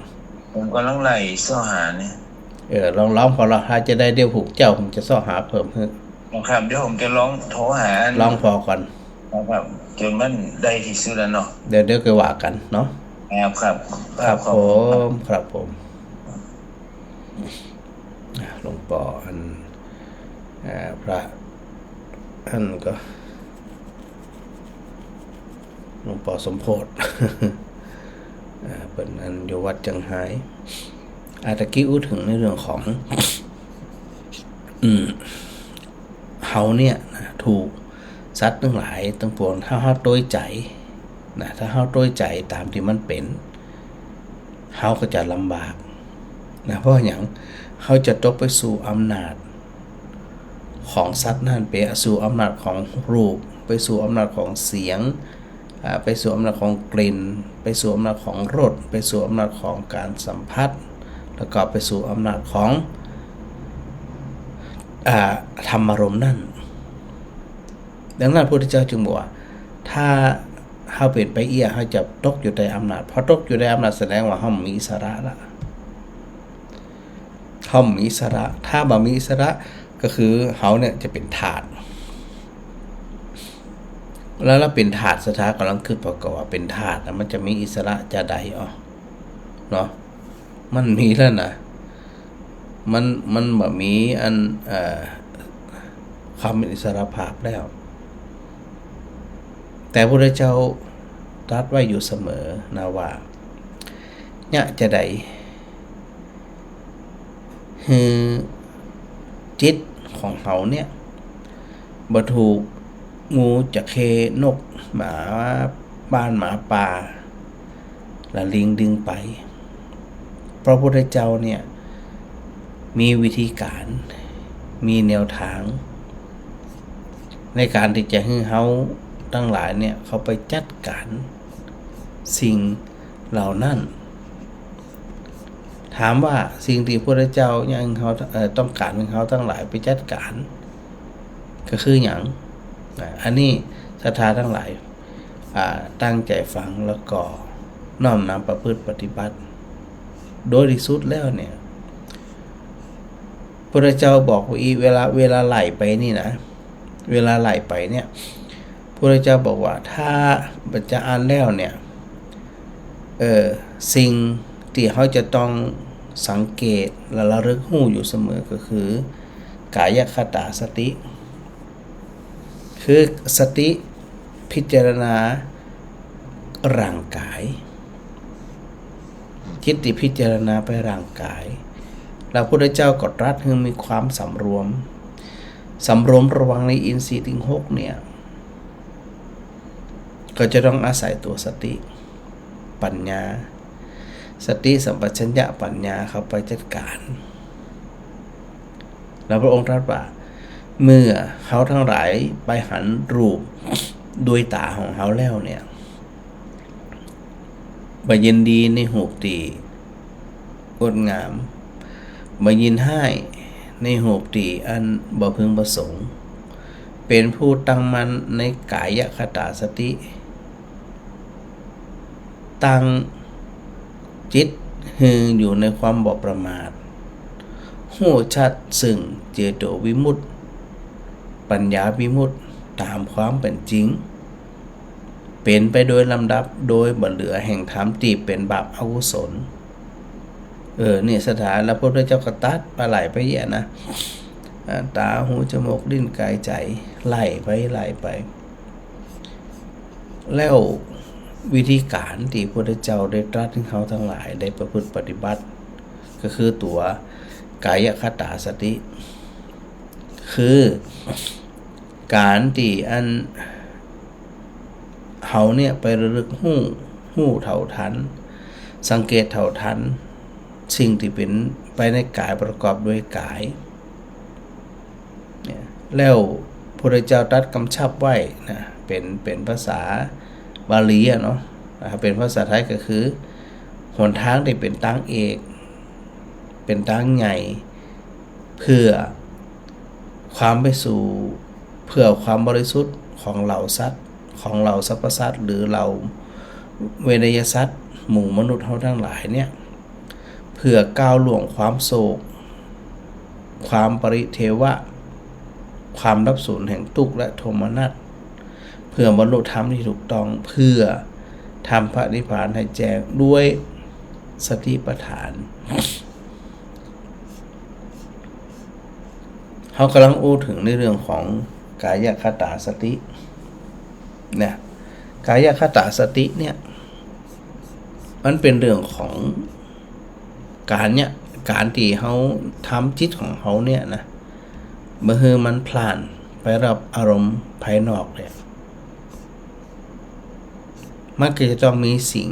ผมก่ำลังไล่ซ้อหาเนี่ย เออ ลอง ลองผ่อละ ถ้าจะได้เดี๋ยวพูกเจ๊า ผมจะซ้อหาเพิ่มหื้อ ครับ เดี๋ยวผมจะลองโทรหา ลองผ่อก่อน ครับ จ๋นมันได้ตี้สุดแล้วเนาะ เดี๋ยว เดี๋ยวก็ว่ากั๋นเนาะ ครับ ครับ ครับ ขอบคุณครับ ผม ครับผม อ่า หลวงป๋ออัน อ่า พระอันก็ หลวงป๋อสมโภช อ่า เปิ้นอันอยู่วัดจังไฮ้ อ่า ตะกี้อู้เถิงในเรื่องของ อืม เฮาเนี่ยนะ ถูกสัตว์ตังหลายตังปวง ถ้าเฮาตวยใจ๋นะ ถ้าเฮาตวยใจ๋ต๋ามตี้มันเป๋น เฮาก็จะลำบากนะ เพราะหยัง เฮาจะตกไปสู่อำนาจของสัตว์นั้น ไปสู่อำนาจของรูป ไปสู่อำนาจของเสียง อ่า ไปสู่อำนาจของกลิ่น ไปสู่อำนาจของรส ไปสู่อำนาจของก๋านสัมผัส แล้วก็ไปสู่อำนาจของ อ่า ธรรมารมณ์นั้น ดังนั้นพระพุทธเจ้าจึงบอกว่า ถ้าเฮาเป๋นไปเอี้ย เฮาจะตกอยู่ใต้อำนาจ พอตกอยู่ใต้อำนาจแสดงว่าเฮาบ่มีอิสระละ เฮาบ่มีอิสระ ถ้าบ่มีอิสระก็คือเฮาเนี่ยจะเป๋นทาส แล้ว แล้วเป๋นทาส ศรัทธาก่ำลังกึ๊ดผ่อก่อว่าเป๋นทาสนะ มันจะมีอิสระจาใดอ๋อ เนาะ มันมีแล้วนะ มัน มันบ่มีอัน เอ่อ ความเป๋นอิสรภาพแล้ว แต่พระพุทธเจ้าตรัสไว้อยู่เสมอนะว่า เยียะจาใด หื้อจิตของเฮาเนี่ย บ่ถูกงูจระเข้นกหมาบ้านหมาป่า และลิงดึงไป พระพุทธเจ้าเนี่ย มีวิธีก๋าน มีแนวทาง ในก๋านตี้จะหื้อเฮาตังหลายเนี่ย เข้าไปจัดก๋านสิ่งเหล่านั้น ถามว่าสิ่งตี้พระพุทธเจ้าเยียะหื้อเฮา เอ่อ ต้องก๋านหื้อเฮาตังหลายไปจัดก๋าน ก็คือหยัง อ่า อันนี้ศรัทธาตังหลาย อ่า ตั้งใจ๋ฟังแล้วก็น้อมนำประพฤติปฏิบัติ โดยตี้สุดแล้วเนี่ย พระพุทธเจ้าบอกว่าอี้ เวลา เวลาไล่ไปนี่นะ เวลาไล่ไปเนี่ย พระพุทธเจ้าบอกว่า ถ้าบ่จะอั้นแล้วเนี่ย เอ่อ สิ่งตี้เฮาจะต้องสังเกตและระลึกฮู้อยู่เสมอก็คือ กายคตาสติ คือสติพิจารณาร่างก๋าย จิตตี้พิจารณาไปร่างก๋าย แล้วพระพุทธเจ้าก็ตรัสหื้อมีความสำรวม สำรวมระวังในอินทรีย์ตึงหกเนี่ย ก็จะต้องอาศัยตั๋วสติ ปัญญา สติสัมปชัญญะปัญญาเข้าไปจัดก๋าน แล้วพระองค์ตรัสว่า เมื่อเฮาตังหลายไปหันรูปด้วยต๋าของเฮาแล้วเนี่ย บ่ยินดีในรูปตี้งดงาม บ่ยินฮ้าย ในรูปตี้อันบ่พึงประสงค์ เป๋นผู้ตั้งมั่นในกายคตาสติ ตั้งจิตหื้ออยู่ในความบ่ประมาท ฮู้ชัดซึ่งเจโตวิมุตติ ปัญญาวิมุตติต๋ามความเป๋นจริง เป๋นไปโดยลำดับ โดยบ่เหลือแห่งธรรมตี้เป๋นบาปอกุศล เออ นี่สถาน แล้วพระพุทธเจ้าก็ตรัสมาหลายไปเยียะนะ อ่า ต๋า หู จมูก ลิ้น กาย ใจ๋ ไล่ไป ไล่ไป แล้ววิธีก๋านตี้พระพุทธเจ้าได้ตรัสหื้อเฮาตังหลายได้ประพฤติปฏิบัติ ก็คือตั๋วกายคตาสติ คือก๋านตี้อัน เฮาเนี่ยไประลึกฮู้ ฮู้เท่าทัน สังเกตเท่าทัน สิ่งตี้เป๋นไปในก๋ายประกอบด้วยก๋าย เนี่ย แล้วพระพุทธเจ้าตรัสกำชับไว้นะ เป๋น เป๋นภาษาบาลีอะเนาะ อ่า เป๋นภาษาไทยก็คือ หนตางตี้เป๋นตางเอก เป๋นตางใหญ่ เพื่อความไปสู่ เพื่อความบริสุทธิ์ของเหล่าสัตว์ ของเหล่าสรรพสัตว์ หรือเหล่าเวไนยสัตว์ หมู่มนุษย์เฮาตังหลายเนี่ย เพื่อก้าวล่วงความโศก ความปริเทวะ ความดับสูญแห่งทุกข์และโทมนัส เพื่อบรรลุธรรมตี้ถูกต้อง เพื่อทำพระนิพพานให้แจ้งด้วยสติปัฏฐาน เฮากำลังอู้เถิงในเรื่องของกายคตาสตินะ กายคตาสติเนี่ย มันเป๋นเรื่องของก๋านเนี่ย ก๋านตี้เฮาทำจิตของเฮาเนี่ยนะ บ่หื้อมันพล่านไปกับอารมณ์ภายนอกเนี่ย มันก็จะต้องมีสิ่ง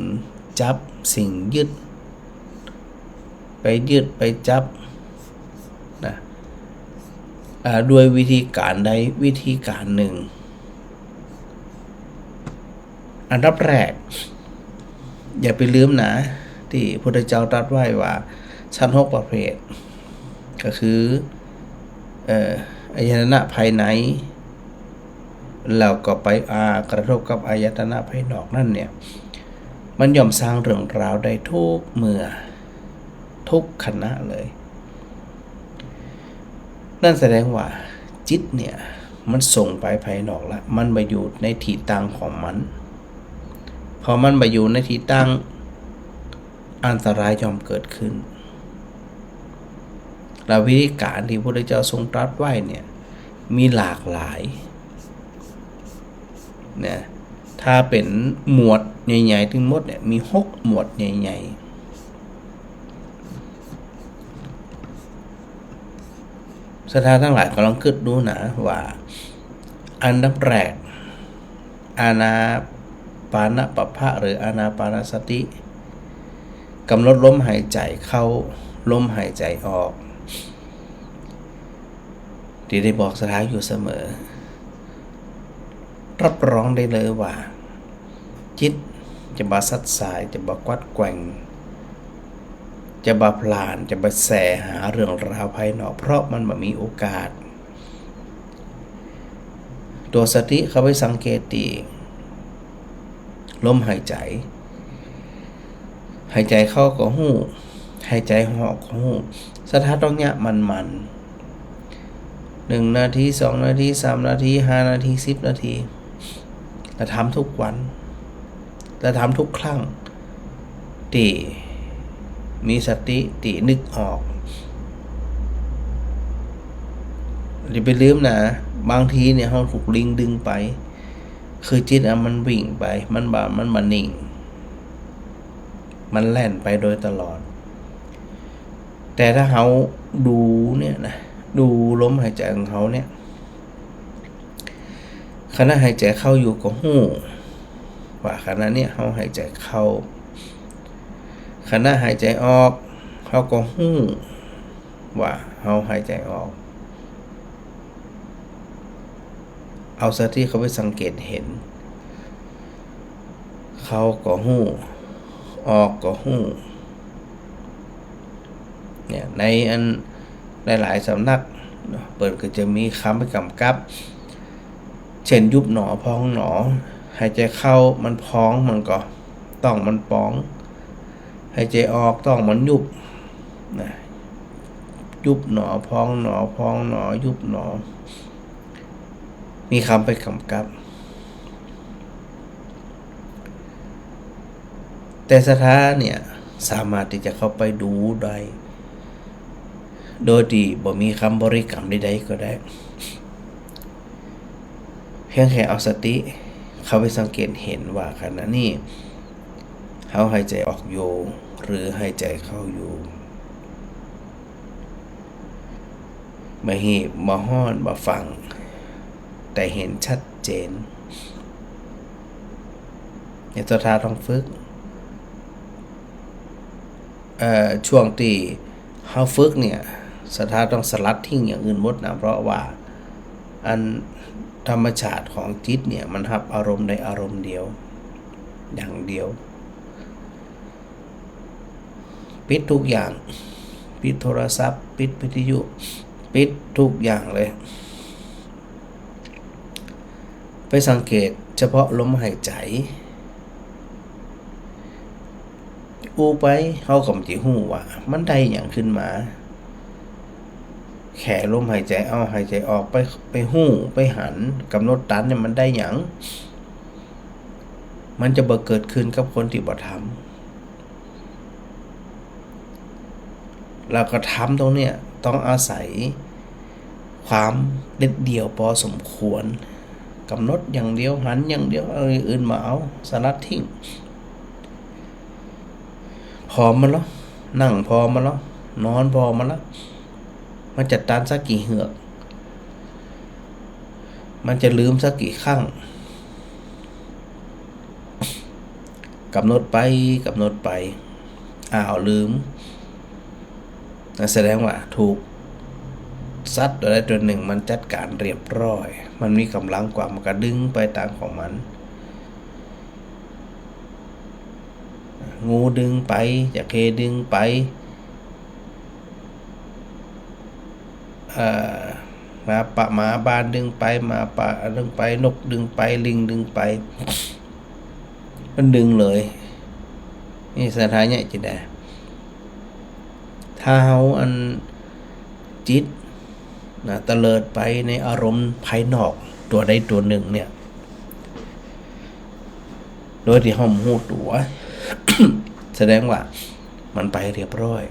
จับ สิ่งยึด ไปยึดไปจับนะ อ่า ด้วยวิธีก๋านใดวิธีก๋านนึ่ง อันดับแรก อย่าไปลืมนะ ตี้พุทธเจ้าตรัสไว้ว่าสัตว์หกประเภท ก็คือ เอ่อ อายตนะภายใน แล้วก็ไป อ่า กระทบกับอายตนะภายนอกนั้นเนี่ย มันย่อมสร้างเรื่องราวได้ทุกเมื่อ ทุกขณะเลย นั่นแสดงว่าจิตเนี่ย มันส่งไปภายนอกละ มันบ่อยู่ในตี้ตั้งของมัน พอมันบ่อยู่ในตี้ตั้ง อันตรายย่อมเกิดขึ้น แล้ววิธีก๋านตี้พระพุทธเจ้าทรงตรัสไว้เนี่ย มีหลากหลายนะ ถ้าเป๋นหมวดใหญ่ๆ ตึงหมดเนี่ย มีหกหมวดใหญ่ๆ ศรัทธาตังหลายก็ลองกึ๊ดดูนะว่า อันดับแรก อานาปานปาปะ หรืออานาปานสติ กำหนดลมหายใจ๋เข้า ลมหายใจ๋ออก ตี้ได้บอกศรัทธาอยู่เสมอ รับรองได้เลยว่า จิตจะบ่ซัดสาย จะบ่กวัดแกว่ง จะบ่พล่าน จะบ่แสหาเรื่องราวภายนอก เพราะมันบ่มีโอกาส ตั๋วสติเข้าไปสังเกตตี้ลมหายใจ๋ หายใจ๋เข้าก็ฮู้ หายใจ๋ออกก็ฮู้ ศรัทธาต้องเยียะมันๆ หนึ่งนาที สองนาที สามนาที ห้านาที สิบนาที แล้วทำทุกวัน แล้วทำทุกครั้ง ตี้มีสติ ตี้นึกออก อย่าไปลืมนะ บางทีเนี่ย เฮาถูกลิงดึงไป คือจิตอะมันวิ่งไป มันบ่ มันบ่นิ่ง มันแล่นไปโดยตลอด แต่ถ้าเฮาดูเนี่ยนะ ดูลมหายใจ๋ของเฮาเนี่ย ขณะหายใจ๋เข้าอยู่ก็ฮู้ว่าขณะเนี่ยเฮาหายใจ๋เข้า ขณะหายใจ๋ออก เฮาก็ฮู้ว่าเฮาหายใจ๋ออก เอาสติเข้าไปสังเกตเห็น เข้าก็ฮู้ ออกก็ฮู้ เนี่ย ในอัน หลายๆ สำนักเนาะ เปิ้นก็จะมีกำไปก๋ำกับ เช่น ยุบหนอ พองหนอ หายใจ๋เข้ามันพอง มันก็ ต๊องมันป๋อง หายใจ๋ออก ต๊องมันยุบ นะ ยุบหนอ พองหนอ พองหนอ ยุบหนอ มีกำไปก๋ำกับ แต่ศรัทธาเนี่ย สามารถตี้จะเข้าไปดูได้ โดยตี้บ่มีกำบริกรรมใดๆ ก็ได้ เพียงแค่เอาสติเข้าไปสังเกตหันว่าขณะนี้ เฮาหายใจ๋ออกอยู่ หรือหายใจ๋เข้าอยู่ บ่ฮีบ บ่ฮ้อน บ่ฟั่ง แต่หันชัดเจน เนี่ยศรัทธาต้องฝึก เอ่อ ช่วงตี้เฮาฝึกเนี่ย ศรัทธาต้องสลัดทิ้งอย่างอื่นหมดนะ เพราะว่าอันธรรมชาติของจิตเนี่ย มันฮับอารมณ์ได้อารมณ์เดียว อย่างเดียว ปิดทุกอย่าง ปิดโทรศัพท์ ปิดวิทยุ ปิดทุกอย่างเลย ไปสังเกตเฉพาะลมหายใจ๋ อู้ไป เฮาก็บ่ฮู้ว่ามันได้หยังขึ้นมา แค่ลมหายใจ๋เอา หายใจ๋ออก ไป ไปฮู้ ไปหัน กำหนดต๋ามเนี่ย มันได้หยัง มันจะบ่เกิดขึ้นกับคนตี้บ่ทำ แล้วก็ธรรมตรงเนี้ยต้องอาศัยความเด็ดเดี่ยวพอสมควร กำหนดอย่างเดียว หันอย่างเดียว เอาอย่างอื่นบ่เอา สลัดทิ้ง ผ่อมันลอ นั่งผ่อมันลอ นอนผ่อมันลอ มันจะตันสักกี่เฮือก มันจะลืมสักกี่ครั้ง กำหนดไป กำหนดไป อ้าว ลืม นั่นแสดงว่าถูกสัตว์ตัวใดตัวหนึ่งมันจัดก๋านเรียบร้อย มันมีก๋ำลังกว่า มันก็ดึงไปต๋ามของมัน งูดึงไป จระเข้ดึงไป เอ่อ หมาป่า หมาบ้านดึงไป หมาป่าดึงไป นกดึงไป ลิงดึงไป มันดึงเลย นี่ศรัทธาเนี่ยจะได้ ถ้าเฮาอันจิตนะ เตลิดไปในอารมณ์ภายนอกตัวใดตัวหนึ่งเนี่ย โดยตี้เฮาบ่ฮู้ตั๋ว แสดงว่ามันไปเรียบร้อย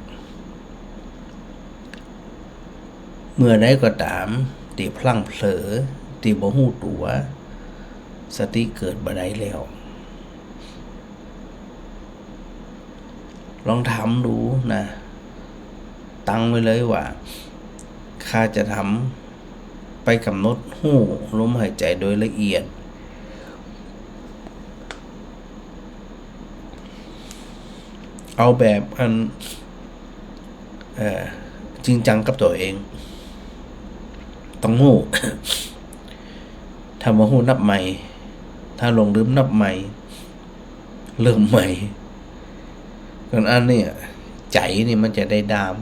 เมื่อใดก็ต๋ามตี้พลั้งเผลอ ตี้บ่ฮู้ตั๋ว สติเกิดบ่ได้แล้ว ลองทำดูนะ ตั้งไว้เลยว่า ข้าจะทำ ไปกำหนดฮู้ลมหายใจ๋โดยละเอียด เอาแบบอัน เอ่อ จริงจังกับตั๋วเอง ต้องฮู้ ถ้าบ่ฮู้นับใหม่ ถ้าหลงลืมนับใหม่ เริ่มใหม่ ก่อนอันเนี่ย ใจ๋นี่มันจะได้ด้าม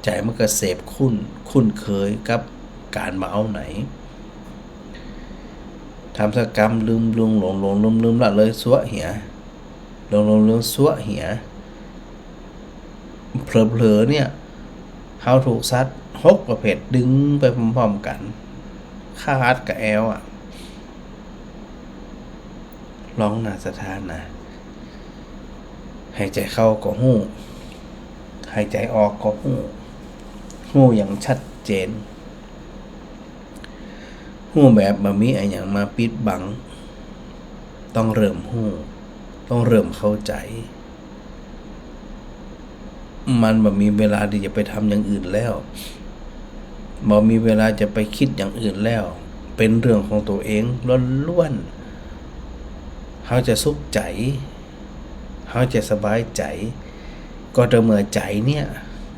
ใจ๋มันก็เสพคุ้น คุ้นเคยกับก๋านบ่เอาไหน ทำสักกำ ลืม ลืม หลง หลง ลืม ลืม ละเลย ซัวะเหีย หลง หลง ลืม ซัวะเหีย เผลอๆ เนี่ย เฮาถูกสัตว์หกประเภทดึงไปพร้อมๆ กั๋น ขาดกับแอวอะ ลองนะศรัทธานะ หายใจ๋เข้าก็ฮู้ หายใจ๋ออกก็ฮู้ ฮู้อย่างชัดเจน ฮู้แบบบ่มีอะหยังมาปิดบัง ต้องเริ่มฮู้ ต้องเริ่มเข้าใจ๋ มันบ่มีเวลาตี้จะไปทำอย่างอื่นแล้ว บ่มีเวลาจะไปกึ๊ดอย่างอื่นแล้ว เป๋นเรื่องของตั๋วเองล้วนๆ เฮาจะสุขใจ๋ เฮาจะสบายใจ๋ ก็ต่อเมื่อใจ๋เนี่ย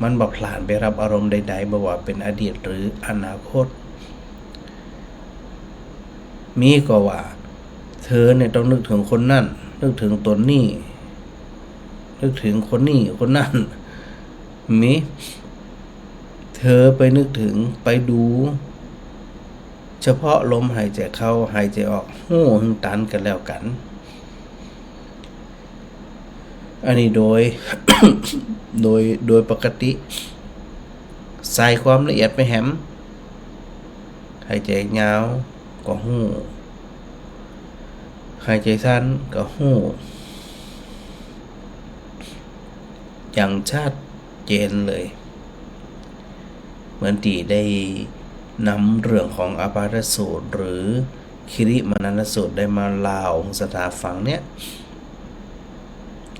มันบ่ผลาญไปฮับอารมณ์ใดๆ บ่ว่าเป๋นอดีตหรืออนาคต มีก็ว่า เธอเนี่ยต้องนึกเถิงคนนั้น นึกเถิงต๋นนี้ นึกเถิงคนนี้คนนั้น มี เธ เผลอไปนึกเถิง ไปดูเฉพาะลมหายใจ๋เข้า หายใจ๋ออก ฮู้เถิงตันกั๋นแล้วกั๋น อันนี้โดย โดย โดยปกติ ใส่ความละเอียดไปแหม หายใจ๋ยาวก็ฮู้ หายใจ๋สั้นก็ฮู้ อย่างชัดเจนเลย เหมือนตี้ได้นำเรื่องของอาปาทสูตร หรือคิริมานัสสูตรได้มาเล่าหื้อศรัทธาฟังเนี่ย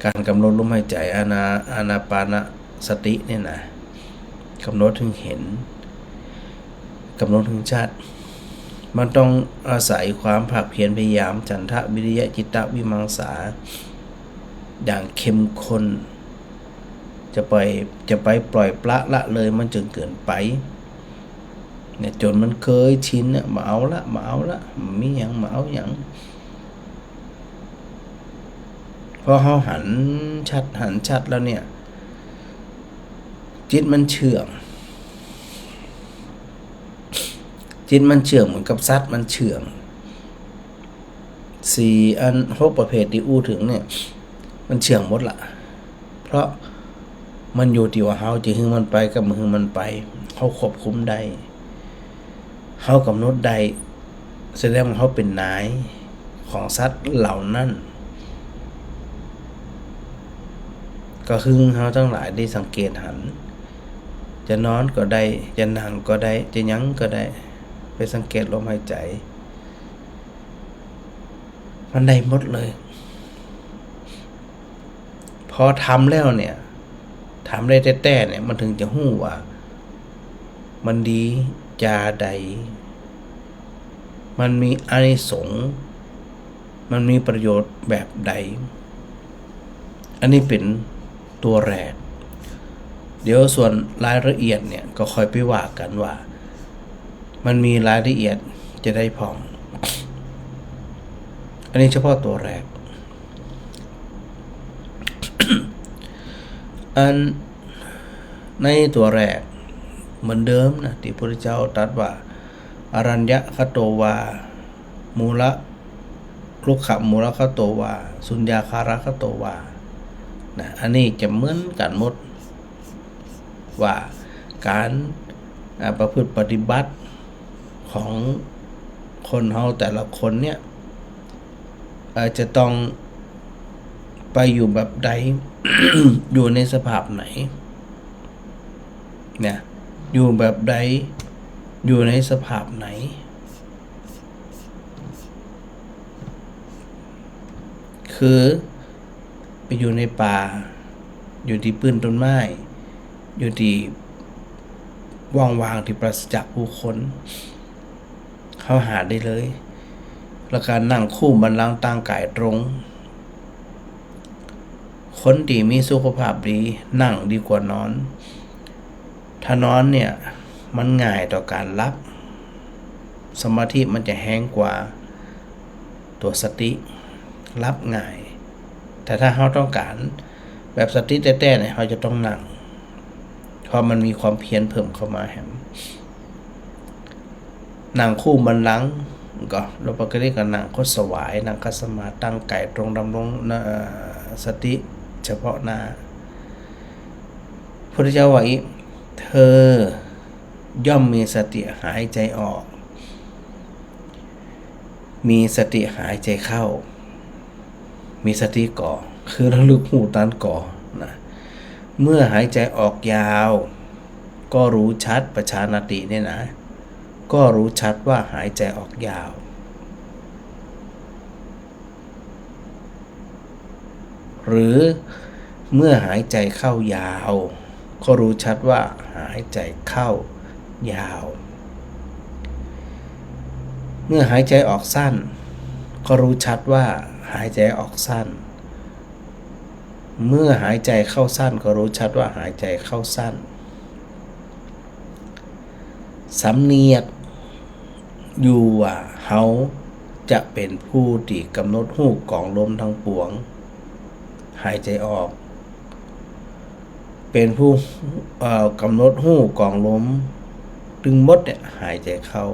ก๋านกำหนดลมหายใจ๋ อานา อานาปานสติเนี่ยนะ กำหนดหื้อหัน กำหนดหื้อชัด มันต้องอาศัยความภาคเพียรพยายาม ฉันทะ วิริยะ จิตตะ วิมังสา อย่างเข้มข้น จะไป จะไปปล่อยปละละเลยมันจึงเกินไป เนี่ย จ๋นมันเกยชินเนี่ย บ่เอาละ บ่เอาละ บ่มีหยัง บ่เอาหยัง พอเฮาหันชัด หันชัดแล้วเนี่ย จิตมันเชื่อง จิตมันเชื่องเหมือนกับสัตว์มันเชื่อง สี่อัน หกประเภทตี้อู้เถิงเนี่ย มันเชื่องหมดละ เพราะมันอยู่ตี้ว่าเฮาจะหื้อมันไปกับบ่หื้อมันไป เฮาควบคุมได้ เฮากำหนดได้ แสดงว่าเฮาเป๋นนายของสัตว์เหล่านั้น ก็คือเฮาตังหลายได้สังเกตหัน จะนอนก็ได้ จะนั่งก็ได้ จะหยังก็ได้ ไปสังเกตลมหายใจ๋ มันได้หมดเลย พอทำแล้วเนี่ย ทำได้แต๊ๆ เนี่ย มันถึงจะฮู้ว่า มันดีจาใด มันมีอานิสงส์ มันมีประโยชน์แบบใด อันนี้เป๋นตัวแรก เดี๋ยวส่วนรายละเอียดเนี่ย ก็ค่อยไปว่ากั๋นว่า มันมีรายละเอียดจะใดพ่อง อันนี้เฉพาะตัวแรก อันในตัวแรกเหมือนเดิมนะ ตี้พระพุทธเจ้าตรัสว่า อรัญญคโตวา มูล รุกขมูลคโตวา สุญญาคารคโตวา นะ อันนี้จะเหมือนกั๋นหมด ว่าก๋าน อ่า ประพฤติปฏิบัติของคนเฮาแต่ละคนเนี่ย เอ่อ จะต้องไปอยู่แบบใด อยู่ในสภาพไหน เนี่ย อยู่แบบใด อยู่ในสภาพไหน คือไปอยู่ในป่า อยู่ตี้ปื้นต้นไม้ อยู่ตี้ว่างๆ ตี้ปราศจากผู้คน เฮาหาได้เลย แล้วก็นั่งคู่บัลลังก์ตางก๋ายตรง คนตี้มีสุขภาพดี นั่งดีกว่านอน ถ้านอนเนี่ย มันง่ายต่อก๋านหลับ สมาธิมันจะแฮงกว่าตัวสติ หลับง่าย แต่ถ้าเฮาต้องก๋านแบบสติแต๊ๆ เนี่ย เฮาจะต้องนั่ง เพราะมันมีความเพียรเพิ่มเข้ามาแหม นั่งคู่บัลลังก์ ก็โดยปกติก็นั่งคดสวาย นั่งขัดสมาธิ ตางก๋ายตรง ดำรง เอ่อ สติเฉพาะหน้า พุทธเจ้าว่าอี้ เธอ ย่อมมีสติหายใจ๋ออก มีสติหายใจ๋เข้า มีสติก่อ คือระลึกฮู้ตันก่อนะ เมื่อหายใจ๋ออกยาว ก็รู้ชัด ปะจานาติเนี่ยนะ ก็รู้ชัดว่าหายใจ๋ออกยาว หรือเมื่อหายใจ๋เข้ายาว ก็รู้ชัดว่าหายใจ๋เข้ายาว เมื่อหายใจ๋ออกสั้น ก็รู้ชัดว่าหายใจ๋ออกสั้น เมื่อหายใจ๋เข้าสั้น ก็รู้ชัดว่าหายใจ๋เข้าสั้น สำเนียกอยู่ว่าเฮาจะเป๋นผู้ตี้ก๋ำหนดฮู้ก๋องลมตังปวง หายใจ๋ออก เป๋นผู้ เอ่อ ก๋ำหนดฮู้ก๋องลมตึงหมดเนี่ย หายใจ๋เข้า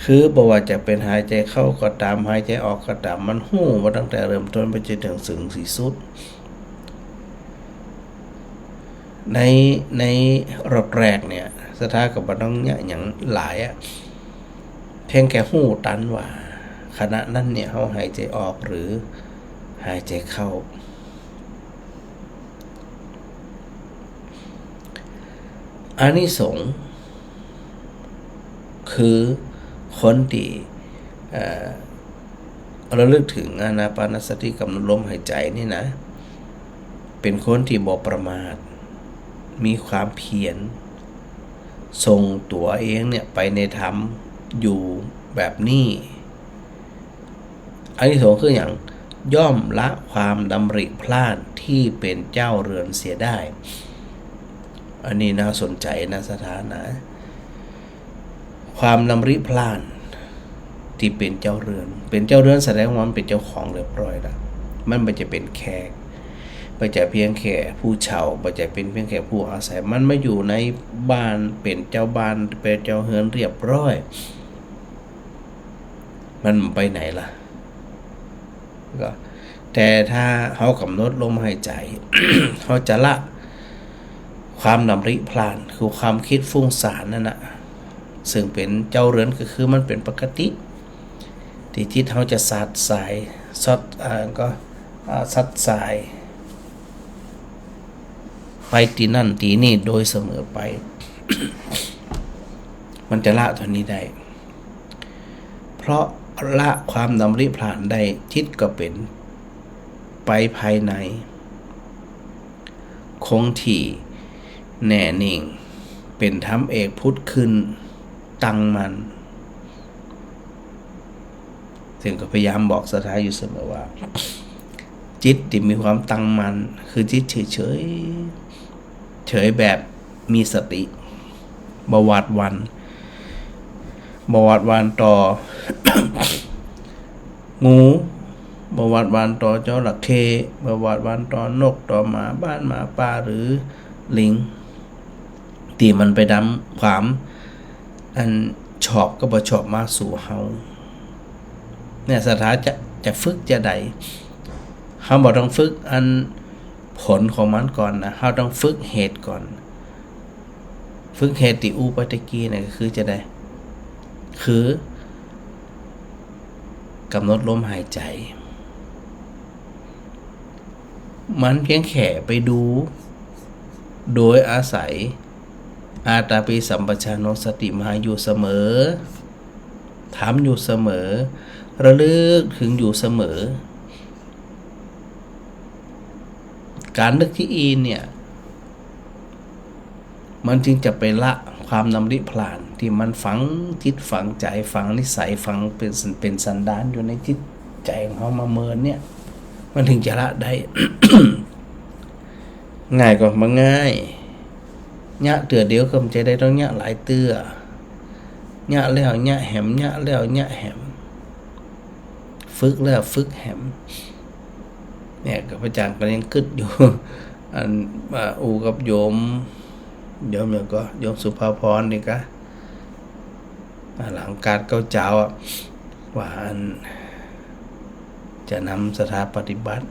คือบ่ว่าจะเป๋นหายใจ๋เข้าก็ต๋าม หายใจ๋ออกก็ต๋าม มันฮู้มาตั้งแต่เริ่มต้นไปจนเถิง เถิงตี้สุด ใน ในรอบแรกเนี่ย ศรัทธาก็บ่ต้องเยียะหยังหลายอะ เพียงแค่ฮู้ตันว่า ขณะนั้นเนี่ย เฮาหายใจ๋ออกหรือหายใจ๋เข้า อานิสงส์ คือคนตี้ เอ่อ ระลึกเถิงอานาปานสติ ก๋ำหนดลมหายใจ๋นี่นะ เป๋นคนตี้บ่ประมาท มีความเพียร ส่งตั๋วเองเนี่ยไปในธรรมอยู่แบบนี้ อานิสงส์คือหยัง ย่อมละความดำริพล่านตี้เป๋นเจ้าเรือนเสียได้ อันนี้น่าสนใจ๋นะศรัทธานะ ความดำริพล่านตี้เป๋นเจ้าเรือน เป๋นเจ้าเรือนแสดงว่ามันเป๋นเจ้าของเรียบร้อยแล้ว มันบ่ใจ้เป๋นแขก บ่ใจ้เพียงแค่ผู้เช่า บ่ใจ้เป๋นเพียงแค่ผู้อาศัย มันมาอยู่ในบ้าน เป๋นเจ้าบ้าน เป๋นเจ้าเฮือนเรียบร้อย มันไปไหนล่ะ ก็ แต่ถ้าเฮาก๋ำหนดลมหายใจ๋ เฮาจะละความดำริพล่าน คือความกึ๊ดฟุ้งซ่านนั่นน่ะ ซึ่งเป๋นเจ้าเรือนก็คือมันเป๋นปกติ ตี้จิตเฮาจะสัดสาย สอด อ่า ก็ อ่า สัดสาย ไปตี้นั่นตี้นี่โดยเสมอไป มันจะละต๋วนี้ได้ เพราะละความดำริพล่านได้ จิตก็เป๋นไปภายใน คงที่ แน่นิ่ง เป๋นธรรมเอกผุดขึ้น ตั้งมั่น ซึ่งก็พยายามบอกศรัทธาอยู่เสมอว่า จิตตี้มีความตั้งมั่น คือจิตเฉยๆ เฉยแบบมีสติ บ่หวาดหวั่น บ่หวาดหวั่นต่อ งู บ่หวาดหวั่นต่อจระเข้ บ่หวาดหวั่นต่อนก ต่อหมาบ้านหมาป่าหรือลิง ตี้มันไปดำความอันชอบกับบ่ชอบมาสู่เฮา เนี่ยศรัทธาจะ จะฝึกจาใด เฮาบ่ต้องฝึกอันผลของมันก่อนนะ เฮาต้องฝึกเหตุก่อน ฝึกเหตุตี้อู้ไปตะกี้เนี่ยก็คือจาใด คือ ก๋ำหนดลมหายใจ๋ มันเพียงแค่ไปดู โดยอาศัย อาตาปิสัมปชัญโญ สติมาอยู่เสมอ ทำอยู่เสมอ ระลึกเถิงอยู่เสมอ ก๋านนึกจาอี้เนี่ย มันจึงจะไปละความดำริพล่านตี้มันฝังจิตฝังใจ๋ ฝังนิสัย ฝังเป๋น เป๋นสันดานอยู่ในจิตใจ๋ของเฮามาเมินเนี่ย มันถึงจะละได้ ง่ายก็บ่ง่าย เยียะเตื้อเดียวก็บ่ใจ้ได้ ต้องเยียะหลายเตื้อ เยียะแล้วเยียะแหม เยียะแล้วเยียะแหม ฝึกแล้วฝึกแหม เนี่ย ข้าพเจ้าก็ยังกึ๊ดอยู่ อัน อ่า อู้กับโยม โยมหยังก่อ โยมสุภาพรนี่กา อ่า หลังก๋านเก๊าเจ๊าอะ ว่าอัน จะนำศรัทธาปฏิบัติ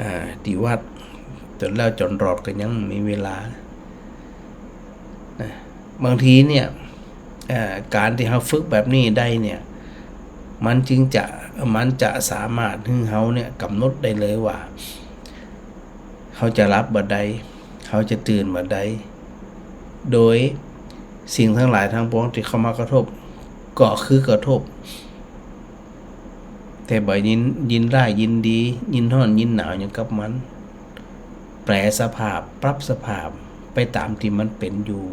อ่า ตี้วัด จ๋นแล้วจ๋นรอดก็ยังมีเวลา นะ บางทีเนี่ย เอ่อ ก๋านตี้เฮาฝึกแบบนี้ได้เนี่ย มันจึงจะ มันจะสามารถหื้อเฮาเนี่ยก๋ำหนดได้เลยว่า เฮาจะหลับบ่าใด เฮาจะตื่นบ่าใด โดยสิ่งตังหลายตังปวงตี้เข้ามากระทบ ก็คือกระทบ แต่บ่ายิน ยินร้ายยินดี ยินฮ้อนยินหนาวหยังกับมัน แปลสภาพ ปรับสภาพไปต๋ามตี้มันเป๋นอยู่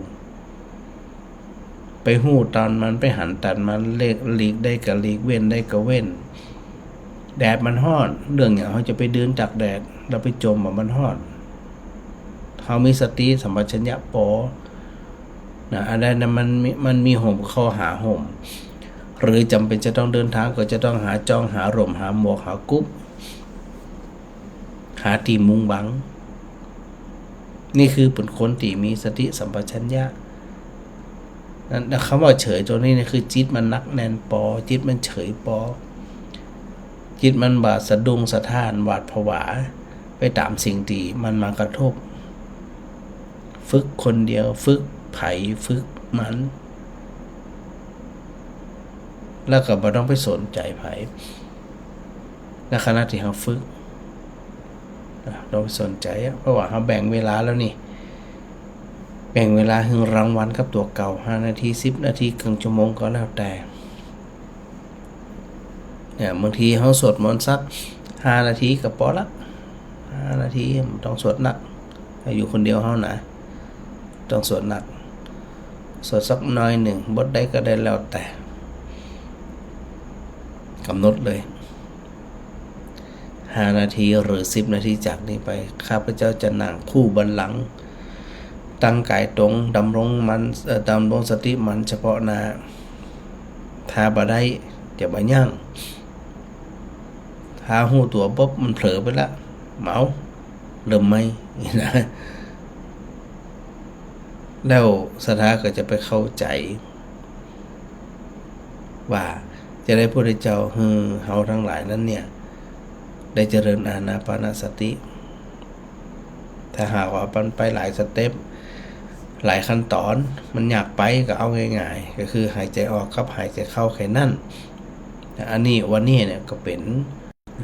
ไปฮู้ตันมัน ไปหันตันมัน หลีก หลีกได้ก็หลีก เว้นได้ก็เว้น แดดมันฮ้อน เรื่องหยังเฮาจะไปเดินตากแดด แล้วไปจ่มว่ามันฮ้อน เฮามีสติสัมปชัญญะปอ นะ อันนั้นน่ะมันมี มันมีฮ่มก็เข้าหาฮ่ม หรือจ๋ำเป๋นจะต้องเดินตางก็จะต้องหาจ้อง หาฮ่ม หาหมวก หากุ๊บ หาตี้มุ่งหวัง นี่คือเป๋นคนตี้มีสติสัมปชัญญะ นั้น กำว่าเฉยตัวนี้เนี่ยคือจิตมันหนักแน่นปอ จิตมันเฉยปอ จิตมันบ่สะดุ้งสะท้านหวาดผวาไปต๋ามสิ่งตี้มันมากระทบ ฝึกคนเดียว ฝึกใผ ฝึกมัน แล้วก็บ่ต้องไปสนใจ๋ใผ ในขณะตี้เฮาฝึก อ่ะ บ่ต้องไปสนใจ๋อะ เพราะว่าเฮาแบ่งเวลาแล้วนี่ แบ่งเวลาหื้อรางวัลกับตั๋วเก่า ห้านาที สิบนาที เกิ่งชั่วโมงก็แล้วแต่ เนี่ย บางทีเฮาสวดมนต์สักห้านาทีก็ปอละ ห้านาที บ่ต้องสวดหนัก อยู่คนเดียวเฮานะ ต้องสวดหนัก สวดสักหน่อยนึ่ง บทใดก็ได้แล้วแต่ กำหนดเลย ห้านาทีหรือสิบนาทีจากนี้ไป ข้าพเจ้าจะนั่งคู่บัลลังก์ ตั้งก๋ายตรง ดำรงมั่น เอ่อ ดำรงสติมั่นเฉพาะหน้า ถ้าบ่ได้ จะบ่ยั้ง ถ้าฮู้ตั๋วปุ๊บ มันเผลอไปละ เมา เริ่มใหม่ นี่นะ แล้วศรัทธาก็จะไปเข้าใจ๋ ว่าจะได้พุทธเจ้าหื้อเฮาตังหลายนั้นเนี่ย ได้เจริญอานาปานสติ ถ้าหากว่ามันไปหลายสเต็ป หลายขั้นตอน มันยากไป ก็เอาง่ายๆ ก็คือหายใจ๋ออกกับหายใจ๋เข้าแค่นั้น อันนี้ วันนี้เนี่ยก็เป๋น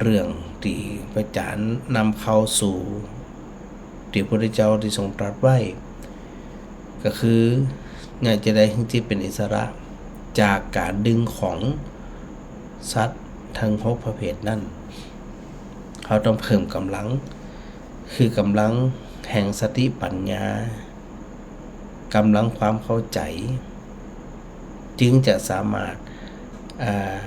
เรื่องตี้พระอาจ๋ารย์นำเข้าสู่ตี้พระพุทธเจ้าตี้ทรงตรัสไว้ ก็คือ เนี่ย จะได้หื้อจิตเป๋นอิสระจากก๋านดึงของสัตว์ตึงหกประเภทนั้น เฮาต้องเพิ่มก๋ำลัง คือก๋ำลังแห่งสติปัญญา ก๋ำลังความเข้าใจ๋ จึงจะสามารถ อ่า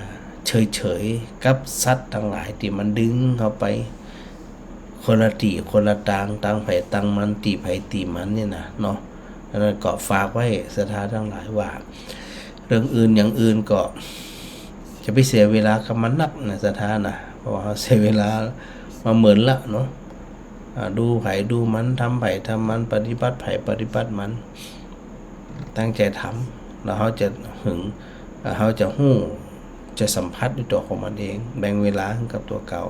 เฉยๆ กับสัตว์ตังหลายตี้มันดึงเฮาไป คนละตี้คนละตาง ตางใผตางมัน ตี้ใผตี้มันเนี่ยนะเนาะ อันนั้นก็ฝากไว้ศรัทธาตังหลายว่า เรื่องอื่นอย่างอื่นก็จะไปเสียเวลากับมันนักนะศรัทธานะ เพราะว่าเฮาเสียเวลามาเมินละเนาะ อ่า ดูใผดูมัน ทำใผทำมัน ปฏิบัติใผปฏิบัติมัน ตั้งใจ๋ทำ แล้วเฮาจะหึง แล้วเฮาจะฮู้ จะสัมผัสด้วยตั๋วของมันเอง แบ่งเวลาหื้อกับตั๋วเก่า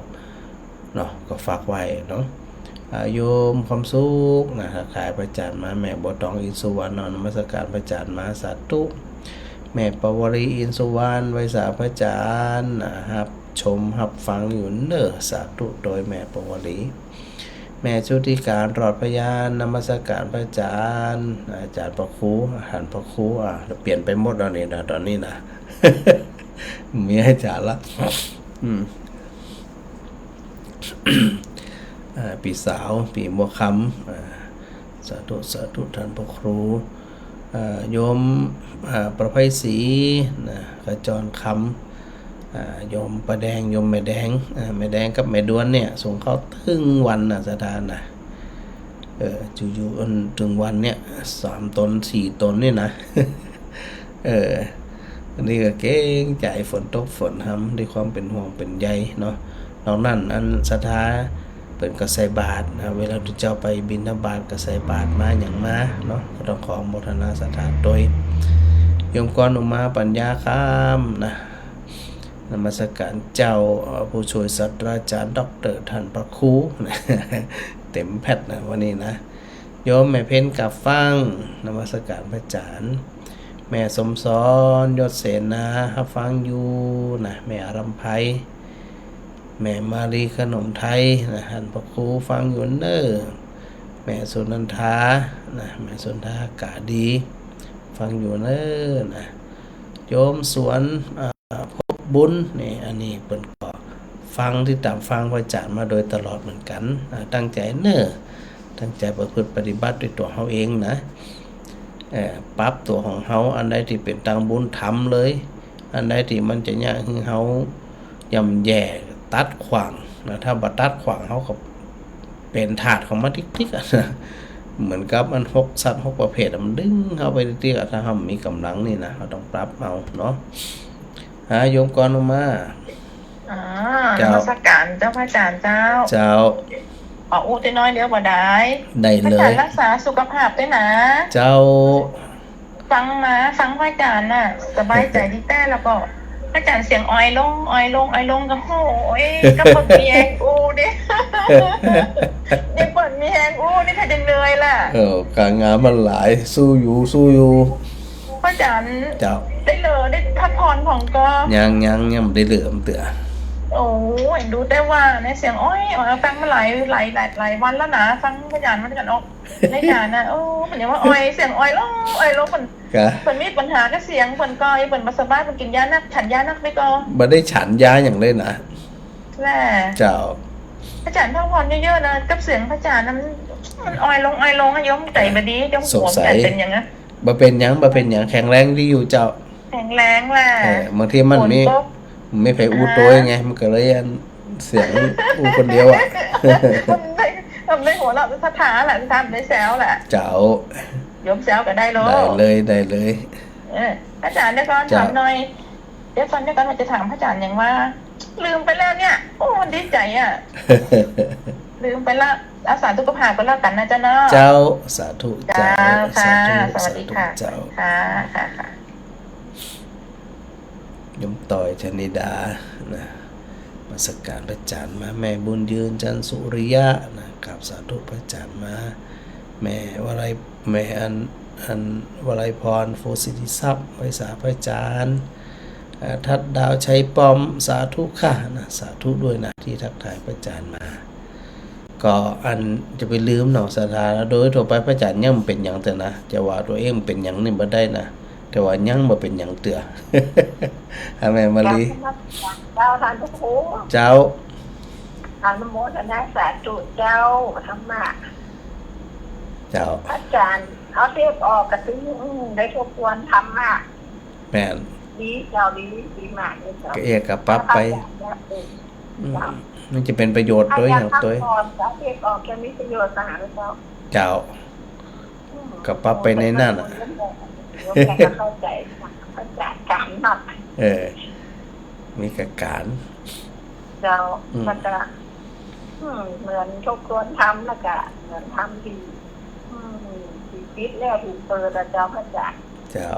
เนาะ ก็ฝากไว้เนาะ อ่า โยมความสุขนะ ทักทายพระอาจ๋ารย์มา แม่บัวตอง อินทร์สุวรรณ นมัสการพระอาจ๋ารย์มา สาธุ แม่ปวลี อินทร์สุวรรณ ไหว้สาพระอาจ๋ารย์นะ ฮับชมฮับฟังอยู่เน้อ สาธุ โตยแม่ปวลี แม่ชุติการ รอดพยาน นมัสการพระอาจ๋ารย์ อาจ๋ารย์พระครู อาจ๋ารย์พระครู อ่ะ เปลี่ยนไปหมดแล้วนี่นะ ต๋อนนี้นะ มีอาจ๋ารย์ละ อืม อ่า ปี้สาว ปี้บัวคำ อ่า สาธุ สาธุ ท่านพระครู อ่า โยม อ่า ประไพศรี นะ ขจรคำ อ่า โยมป้าแดง โยมแม่แดง อ่า แม่แดงกับแม่ดวนเนี่ย ส่งข้าวตึงวันนะศรัทธานะ เออ อยู่ๆ อันตึงวันเนี่ย สามต๋น สี่ต๋นเนี่ยนะ เออ อันนี้ก็เกรงใจ๋ ฝนตกฝนหำ ด้วยความเป๋นห่วงเป๋นใยเนาะ นอกนั้น อันศรัทธาเปิ้นก็ใส่บาตรนะ เวลาเจ้าไปบิณฑบาตก็ใส่บาตรมาหยังมาเนาะ ก็ต้องขออนุโมทนาศรัทธาตวย โยมกรอุมาปัญญาคำนะ นมัสการเจ้า เอ่อ ผู้ช่วยศาสตราจารย์ด็อกเตอร์ท่านพระครู เต็มแพ็ดนะวันนี้นะ โยมแม่เพ็ญกาบฟัง นมัสการพระอาจ๋ารย์ แม่สมสอน ยศเสนา ฮับฟังอยู่นะ แม่อารำไพ แม่มาลีขนมไทยนะ ท่านพระครูฟังอยู่เน้อ แม่สุนันทานะ แม่สุนันทากะดี ฟังอยู่เน้อนะ โยมสวน อ่า พบบุญนี่ อันนี้เปิ้นก็ฟัง ติดต๋ามฟังพระอาจ๋ารย์มาโดยตลอดเหมือนกั๋น อ่า ตั้งใจ๋เน้อ ตั้งใจ๋ประพฤติปฏิบัติด้วยตั๋วเฮาเองนะ เอ่อ ปรับตั๋วของเฮา อันใดตี้เป๋นตางบุญทำเลย อันใดตี้มันจะเยียะหื้อเฮาย่ำแย่ ตัดขว้างนะ ถ้าบ่ตัดขว้างเฮาก็เป๋นทาสของมันติ๊กๆ อะนะ เหมือนกับอันหกสัตว์หกประเภทอะ มันดึงเฮาไปติ๊กๆ อะ ถ้าเฮาบ่มีก๋ำลังนี่นะ เฮาต้องปรับเอาเนาะ อ่า โยมกรอุมา อ๋อ เจ้า นมัสการเจ้าพระอาจ๋ารย์เจ้า เจ้า ขออู้เต้าน้อยเดียวบ่ได้ ได้เลย พระอาจ๋ารย์รักษาสุขภาพด้วยนะ เจ้า ฟังมา ฟังพระอาจ๋ารย์น่ะ สบายใจ๋ดีแต๊ แล้วก็ พระอาจ๋ารย์เสียงอ่อยลง อ่อยลง อ่อยลง ก็โหย ก็เปิ้นมีแฮงอู้เด้ เดี๋ยวเปิ้นมีแฮงอู้นี่ ถ้าจะเหนื่อยล่ะ เออ ก๋านงานมันหลาย สู้อยู่ สู้อยู่ พระอาจ๋ารย์ เจ้า ได้เหลือ ได้พักผ่อนผ่องก่อ ยัง ยัง ยังบ่ได้เหลือเตื้อ โอ้ย ดูแต๊ว่าเนี่ย เสียงอ่อย อ่อย ฟังมาหลาย หลาย หลาย หลายวันแล้วนะ ฟังพระอาจ๋ารย์ พระอาจ๋ารย์ออกรายการนะ โอ้ เปิ้นยังว่าอ่อย เสียงอ่อยลง อ่อยลง เปิ้น กะ เปิ้นมีปัญหากับเสียง เปิ้นก็ เปิ้นบ่สบาย เปิ้นกิ๋นยานัก ฉันยานักไปก่อ บ่ได้ฉันยาหยังเลยนะ แหละ เจ้า พระอาจ๋ารย์พักผ่อนเยอะๆ นะ กับเสียงพระอาจ๋ารย์นะ มัน มันอ่อยลง อ่อยลงอะ โยมใจ๋บ่ดี โยม สงสัย หัวมันเป๋นหยังอะ บ่เป๋นหยัง บ่เป๋นหยัง แข็งแรงดีอยู่เจ้า แข็งแรงแหละ เออ บางทีมันมี ฝนตก มีใผอู้โตยไง อ่า มันก็เลยอัน เสียงอู้คนเดียวอะ มันได้ มันได้หัวเราะสถาแหละ สถาได้แซวแหละ เจ้า โยมแซวก็ได้โล ได้เลย ได้เลย เออ พระอาจ๋ารย์ เดี๋ยวก่อน เจ้า ถามหน่อย เดี๋ยวก่อน เดี๋ยวก่อน ว่าจะถามพระอาจ๋ารย์หยังวะ ลืมไปแล้วเนี่ย โอ้ ดีใจ๋อะ ลืมไปละ เอาสาธุกับพระก็แล้วกั๋นนะเจ้าเนาะ เจ้า สาธุเจ้า เจ้าค่ะ สาธุ สวัสดีค่ะ สาธุเจ้า ค่ะ ค่ะ ค่ะ โยมต่อย ชนิดา นะ นมัสก๋านพระอาจ๋ารย์มา แม่บุญยืน จันทร์สุริยะ นะ กราบสาธุพระอาจ๋ารย์มา แม่วลัย แม่อัน อัน วลัยพร โฟสิทธิทรัพย์ ไหว้สาพระอาจ๋ารย์ เอ่อ ทัดดาว ชัยป้อม สาธุค่ะ นะ สาธุด้วยนะ ตี้ทักทายพระอาจ๋ารย์มา ก็อันจะไปลืมเนาะ ศรัทธา โดยทั่วไปพระอาจ๋ารย์ยังบ่เป๋นหยังเตื้อนะ จะว่าตั๋วเองเป๋นหยังนี่บ่ได้นะ แต่ว่ายังบ่เป๋นหยังเตื้อ อาแม่มาลี เจ้า ท่านพระครู เจ้า อนุโมทนาสาธุเจ้า ธรรมะ เจ้า พระอาจ๋ารย์ เอาเทปออกก็ตึง อืม ได้ทบทวนธรรมะ แม่น ดีเจ้า ดี ดีมากเลยเจ้า ก็เอียกก็ปรับไป พระอาจ๋ารย์ อืม เจ้า มันจะเป๋นประโยชน์โตย ถ้าอยาก อย่างโตย พักผ่อน ก็เอาเทปออกจะมีประโยชน์มหาเลยเจ้า เจ้า อืม ก็ปรับไปในนั้นน่ะ โยมแม่ก็เข้าใจ๋ เข้าใจ๋ก๋านนัก เออ มีกะก๋าน เจ้า อืม มันจะ อืม เหมือนทบทวนธรรมแล้วก็เหมือนธรรมตี้ อืม ตี้ปิดแล้วตี้เปิดอะเจ้าพระอาจ๋ารย์ เจ้า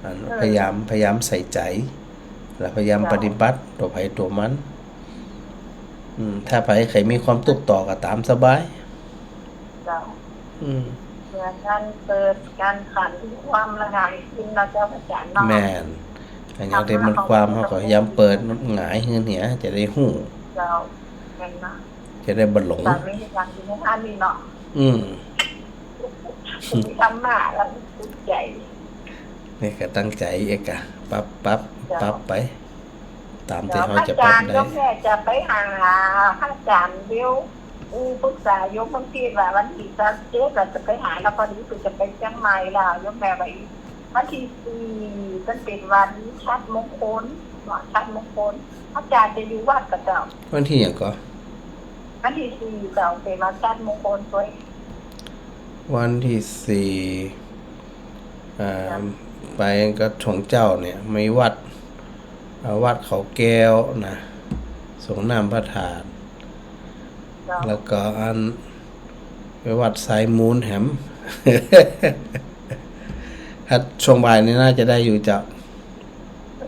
อัน เออ พยายาม พยายามใส่ใจ๋ แล้วพยายาม เจ้า ปฏิบัติตั๋วใผตั๋วมัน อืม ถ้าใผใค่มีความตุ๊กข์ต่อก็ต๋ามสบาย เจ้า อืม เหมือนก๋านเปิดก๋านขัน ความละหงายขึ้นเนาะเจ้าพระอาจ๋ารย์เนาะ แม่น อันหยังตี้มันความ เฮาก็พยายามเปิดหงายหื้อเหีย จะได้ฮู้ เจ้า แม่นนะ จะได้บ่หลง แต่มีอย่างอยู่ในอันนี้เนาะ อืม มีธรรมะแล้วสุขใจ๋ นี่ก็ตั้งใจ๋เอกอะ ปรับ ปรับ เจ้า ปรับไป ต๋ามตี้เฮาจะปรับได้ เจ้า พระอาจ๋ารย์ โยมแม่จะไปหาพระอาจ๋ารย์เดี๋ยว อู้ ปรึกษาโยมบางทีว่าวันตี้ซาวเจ็ดเราจะไปหา แล้วพอดีคือจะไปเจียงใหม่แล้ว โยมแม่ว่าอีกวันตี้สี่มันเป๋นวันฉัตรมงคล เนาะ ฉัตรมงคล พระอาจ๋ารย์จะอยู่วัดก่อเจ้า วันตี้หยังก่อ วันตี้สี่เจ้า เป๋นวันฉัตรมงคลตวย วันตี้สี่ อ่า เจ้า ไปก็ชงเจ้าเนี่ย มีวัด อ่า วัดเขาแก้วนะ สรงน้ำพระธาตุ เจ้า แล้วก็อัน ไปวัดสายมูลแหม ถ้าช่วงบ่ายนี่น่าจะได้อยู่เจ้า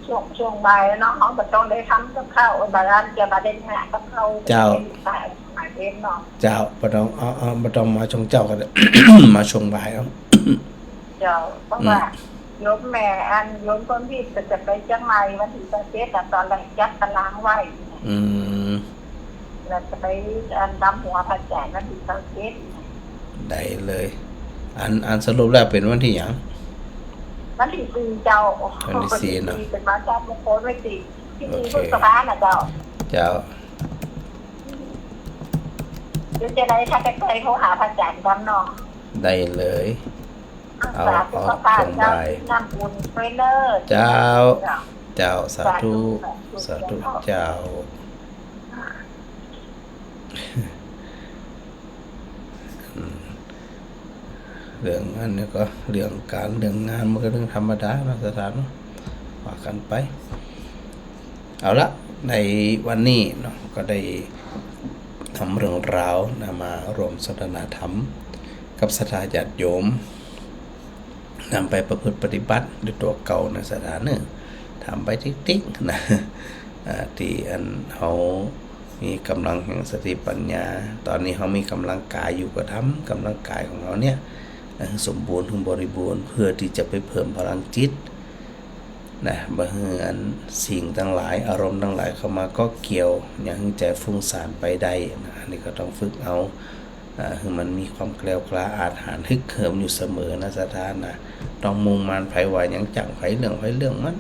ช่วง ช่วงบ่ายเนาะ เฮาบ่ต้องได้ทำกับข้าว บ่าอันจะบ่ได้หากับข้าว เจ้า บ่าย บ่ายเย็นเนาะ เจ้า บ่ต้อง เอา เอา บ่ต้องมาช่วงเจ๊าก็ได้ มาช่วงบ่ายเอา เจ้า เพราะว่า อืม โยมแม่อัน โยมพรหมทิพย์ก็จะไปเจียงใหม่วันตี้ซาวเจ็ดอะ ต๋อนแรกจัดตารางไว้ อืม แล้วจะไปอันดำหัวพระอาจ๋ารย์วันตี้ซาวเจ็ด ได้เลย อัน อันสรุปแล้วเป๋นวันตี้หยัง วันตี้สี่เจ้า วันตี้สี่เนาะ วันตี้สี่เป๋นวันฉัตรมงคลไว้ตี้ ตี้ โอเค ตี้พฤษภาน่ะเจ้า เจ้า เดี๋ยวจะได้ถ้าใกล้ๆโทรหาพระอาจ๋ารย์ก่อนเนาะ ได้เลย เอา เอาช่วงบ่าย น้ำบุญไปเนอะ เจ้า เจ้า เจ้า สาธุ สาธุ สาธุ เจ้า อืม เรื่องอันนี้ก็เรื่องก๋านเรื่องงานมันก็เรื่องธรรมดาเนาะ ศรัทธาเนาะ ว่ากั๋นไป เอาละ ในวันนี้เนาะ ก็ได้ท นำเรื่องราวนะ มาร่วมสนทนาธรรมกับศรัทธาญาติโยม นำไปประพฤติปฏิบัติด้วยตั๋วเก่านะศรัทธาเน่อ ทำไปติ๊กๆ นะ อ่า ตี้อันเฮามีก๋ำลังแห่งสติปัญญา ต๋อนนี้เฮามีก๋ำลังกายอยู่ก็ทำก๋ำลังกายของเฮาเนี่ย เอ่อ สมบูรณ์ หื้อบริบูรณ์ เพื่อตี้จะไปเพิ่มพลังจิต นะ บ่หื้ออันสิ่งตังหลาย อารมณ์ตังหลายเข้ามาเกาะเกี่ยว อย่าหื้อใจ๋ฟุ้งซ่านไปได้นะ อันนี้ก็ต้องฝึกเอา อ่า หื้อมันมีความแกล้วกล้าอาถรรพ์ฮึกเหิมอยู่เสมอนะศรัทธานะ ต้องมุ่งมั่น ใผว่าหยังจ้างใผเรื่อง ใผเรื่องมัน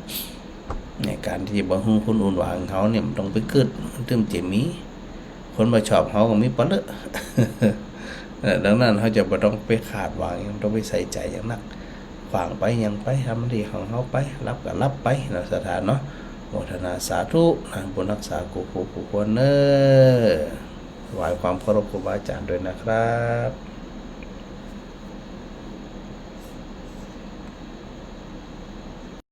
ในก๋านตี้จะบ่หื้อคนอื่นว่าหื้อเฮาเนี่ย มันต้องไปกึ๊ด มันตึงจะมี คนบ่ชอบเฮาก็มีปะเนอะ เออ ดังนั้นเฮาจะบ่ต้องไปคาดหวังหยัง บ่ต้องไปใส่ใจ๋หยังนัก ขว้างไปหยังไป ทำหน้าตี้ของเฮาไป หลับก็หลับไปเนาะศรัทธาเนาะ โมทนาสาธุนะ บุญฮักษากู้คู่กู้คนเน่อ ถวายความเคารพครูบาอาจ๋ารย์ด้วยนะครับ